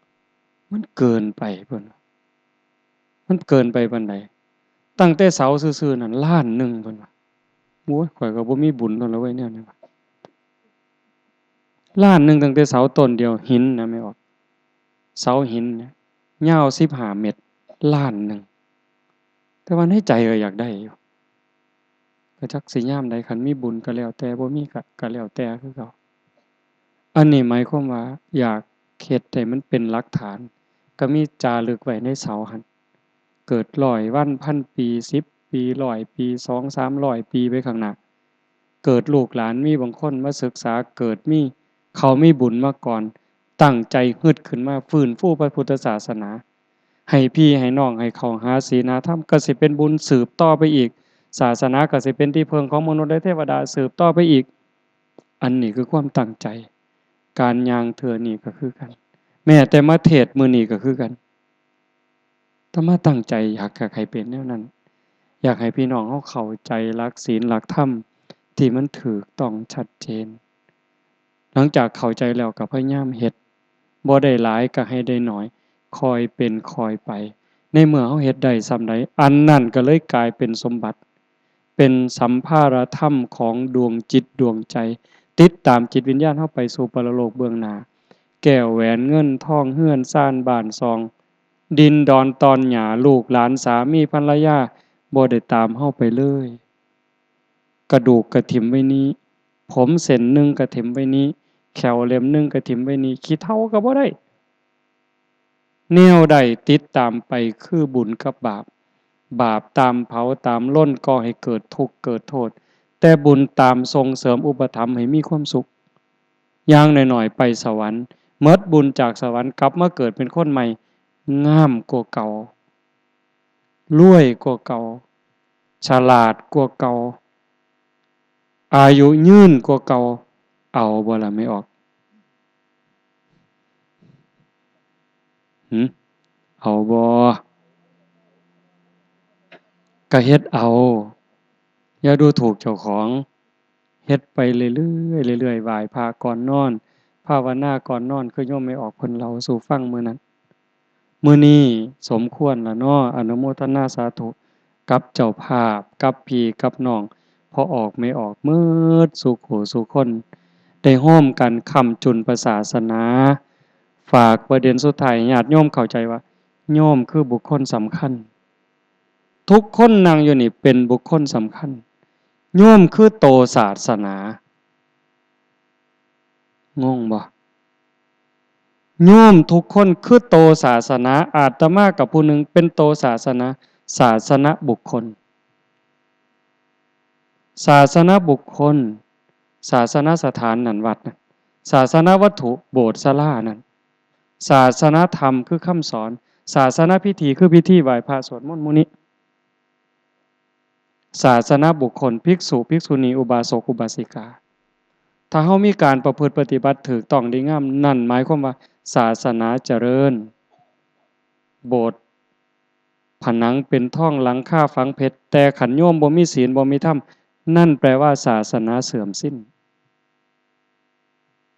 " มันเกินไป เพิ่นว่า "มันเกินไปปานใด" ตั้งแต่เสาซื่อๆ นั่น ล้านหนึ่ง เพิ่นว่า โอ้ย ข้อยก็บ่มีบุญแล้วล่ะเว้ย แนวนี้ว่า ล้านหนึ่ง ตั้งแต่เสาต้นเดียว หินนะ แม่ออก เสาหินเนี่ย ยาวสิบห้าเมตร ล้านหนึ่ง แต่ว่าในใจก็อยากได้อยู่ ก็จักสิยามใด คันมีบุญก็แล้วแต่ บ่มีก็ ก็แล้วแต่คือเก่า อันนี้หมายความว่า อยากเฮ็ดให้มันเป็นหลักฐาน ก็มีจารึกไว้ในเสาหั่น เกิดร้อยวัน พันปี สิบปี ร้อยปี สองสามร้อยปีไปข้างหน้า เกิดลูกหลานมีบางคนมาศึกษา เกิดมี เขามีบุญมาก่อน ตั้งใจฮึดขึ้นมา ฟื้นฟูพระพุทธศาสนา ให้พี่ให้น้อง ให้เข้าหาศีลหาธรรม ก็สิเป็นบุญสืบต่อไปอีก ศาสนาก็สิเป็นที่พึ่งของมนุษย์และเทวดาสืบต่อไปอีก อันนี้คือความตั้งใจ การย่างเทื่อนี้ก็คือกัน แม้แต่มาเทศน์มื้อนี้ก็คือกัน อาตมาตั้งใจอยาก อยากให้เป็นแนวนั้น อยากให้พี่น้องเฮาเข้าใจหลักศีลหลักธรรมที่มันถูกต้องชัดเจน หลังจากเข้าใจแล้วก็พยายามเฮ็ด บ่ได้หลายก็ให้ได้น้อย ค่อยเป็นค่อยไป ในเมื่อเฮาเฮ็ดได้ส่ำใด อันนั้นก็เลยกลายเป็นสมบัติ เป็นสัมภาระธรรมของดวงจิตดวงใจ ติดตามจิตวิญญาณเฮาไปสู่ปรโลกเบื้องหน้า แก้วแหวนเงินทอง เฮือนซานบ้านซอง ดินดอนตอนหญ้า ลูกหลานสามีภรรยา บ่ได้ตามเฮาไปเลย กระดูกก็ถิ่มไว้นี้ ผมเส้นหนึ่งก็ถิ่มไว้นี้ แข้วเล่มหนึ่งก็ถิ่มไว้นี้ ขี้เถ้าก็บ่ได้ แนวใดติดตามไปคือบุญกับบาป บาปตามเผาตามลนก่อให้เกิดทุกข์เกิดโทษ แต่บุญตามส่งเสริมอุปถัมภ์ให้มีความสุข อย่างน้อยๆ ไปสวรรค์ หมดบุญจากสวรรค์กลับมาเกิดเป็นคนใหม่ งามกว่าเก่า รวยกว่าเก่า ฉลาดกว่าเก่า อายุยืนกว่าเก่า เอาบ่ล่ะแม่ออก หึ เอาบ่ ก็เฮ็ดเอา อย่าดูถูกเจ้าของ เฮ็ดไปเรื่อยๆ เรื่อยๆ ไหว้พระก่อนนอน ภาวนาก่อนนอน คือโยมแม่ออกเพิ่นเล่าสู่ฟังมื้อนั้น มื้อนี้สมควรละเนาะ อนุโมทนาสาธุกับเจ้าภาพ กับพี่กับน้อง พ่อออกแม่ออก หมดสู่คู่สู่คน ได้ร่วมกันค้ำจุนพระศาสนา ฝากประเด็นสุดท้ายให้ญาติโยมเข้าใจว่า โยมคือบุคคลสำคัญ ทุกคนนั่งอยู่นี่เป็นบุคคลสำคัญ โยมคือโตศาสนา งงบ่ โยมทุกคนคือโตศาสนา อาตมากับผู้หนึ่งเป็นโตศาสนา ศาสนบุคคล ศาสนบุคคล ศาสนสถานนั่นวัดนะ ศาสนวัตถุโบสถ์ศาลานั่น ศาสนธรรมคือคำสอน ศาสนพิธีคือพิธีไหว้พระสวดมนต์หมู่นี้ ศาสนบุคคล ภิกษุ ภิกษุณี อุบาสก อุบาสิกา ถ้าเฮามีการประพฤติปฏิบัติถูกต้องดีงาม นั่นหมายความว่าศาสนาเจริญ โบสถ์ผนังเป็นทอง หลังคาฝังเพชร แต่คันโยมบ่มีศีล บ่มีธรรม นั่นแปลว่าศาสนาเสื่อมสิ้น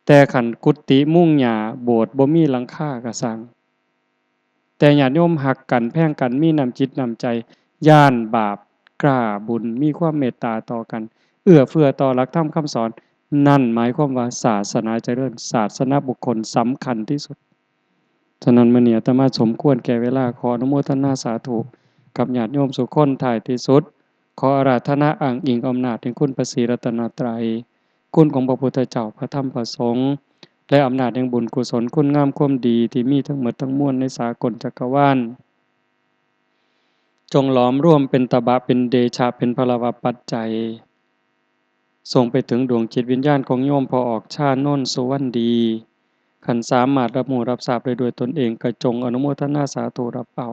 แต่คันกุฏิมุงหญ้า โบสถ์บ่มีหลังคาก็ซ่าง แต่ญาติโยมฮักกัน แพงกัน มีน้ำจิตน้ำใจ ย้านบาป กล้าบุญ มีความเมตตาต่อกัน เอื้อเฟื้อต่อหลักธรรมคำสอน นั่นหมายความว่าศาสนาเจริญ ศาสนบุคคลสำคัญที่สุด ฉะนั้นมื้อนี้อาตมาสมควรแก่เวลา ขออนุโมทนาสาธุกับญาติโยมสู่คน ท้ายที่สุด ขออาราธนาอ้างอิงอำนาจแห่งคุณพระศรีรัตนตรัย คุณของพระพุทธเจ้า พระธรรม พระสงฆ์ และอำนาจแห่งบุญกุศล คุณงามความดีที่มีทั้งหมดทั้งมวลในสากลจักรวาล จงหลอมรวมเป็นตบะ เป็นเดชะ เป็นพลวปัจจัย ส่งไปถึงดวงจิตวิญญาณของโยมพ่อออก ชานนท์ สุวรรณดี คันสามารถรับรู้รับทราบได้ด้วยตนเอง ก็จงอนุโมทนาสาธุรับเอา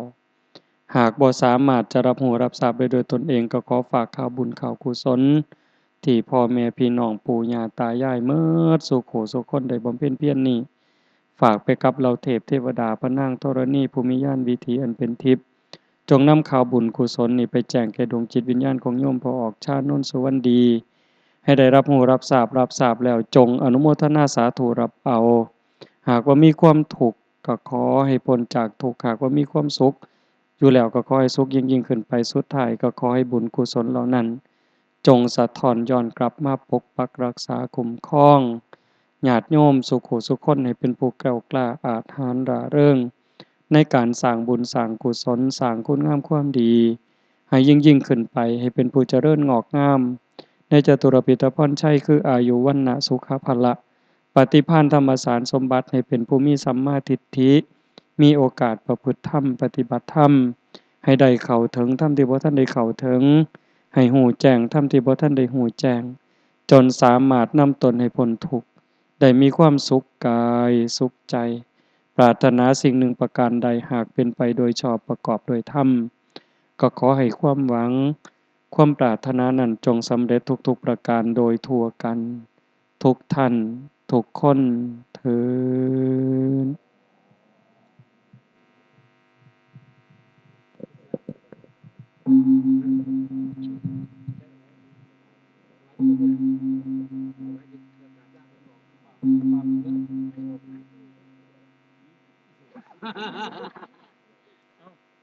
หากบ่สามารถจะรับรู้รับทราบได้ด้วยตนเอง ก็ขอฝากข่าวบุญข่าวกุศล ที่พ่อแม่พี่น้องปู่ย่าตายายเมิดสู่ผู้สู่คนได้บำเพ็ญเพียรนี้ ฝากไปกับเหล่าเทพเทวดาพระนางธรณีผู้มีญาณวิถีอันเป็นทิพย์ จงนำข่าวบุญกุศลนี้ไปแจ้งแก่ดวงจิตวิญญาณของโยมพ่อออกชานนท์สุวรรณดี ให้ได้รับรู้รับทราบ รับทราบแล้วจงอนุโมทนาสาธุรับเอา หากว่ามีความทุกข์ก็ขอให้พ้นจากทุกข์ หากว่ามีความสุขอยู่แล้วก็ขอให้สุขยิ่งๆขึ้นไป สุดท้ายก็ขอให้บุญกุศลเหล่านั้น จงสะท้อนย้อนกลับมาปกปักรักษาคุ้มครอง ญาติโยมสู่ผู้สู่คนให้เป็นผู้แกล้วกล้าอาจหาญร่าเริง ในการสร้างบุญสร้างกุศลสร้างคุณงามความดี ให้ยิ่งๆขึ้นไป ให้เป็นผู้เจริญงอกงาม ในจตุรพิธพรชัยคืออายุวรรณะสุขะพละ ปฏิภาณธรรมสารสมบัติให้เป็นผู้มีสัมมาทิฏฐิ มีโอกาสประพฤติธรรมปฏิบัติธรรม ให้ได้เข้าถึงธรรมที่บ่ทันได้เข้าถึง ให้ฮู้แจ้งธรรมที่บ่ทันได้ฮู้แจ้ง จนสามารถนำตนให้พ้นทุกข์ ได้มีความสุขกายสุขใจ ปรารถนาสิ่งหนึ่งประการใดหากเป็นไปโดยชอบประกอบโดยธรรม ก็ขอให้ความหวัง ความปรารถนานั้นจงสำเร็จทุกๆประการโดยทั่วกัน ทุกท่าน ทุกคนเทอญ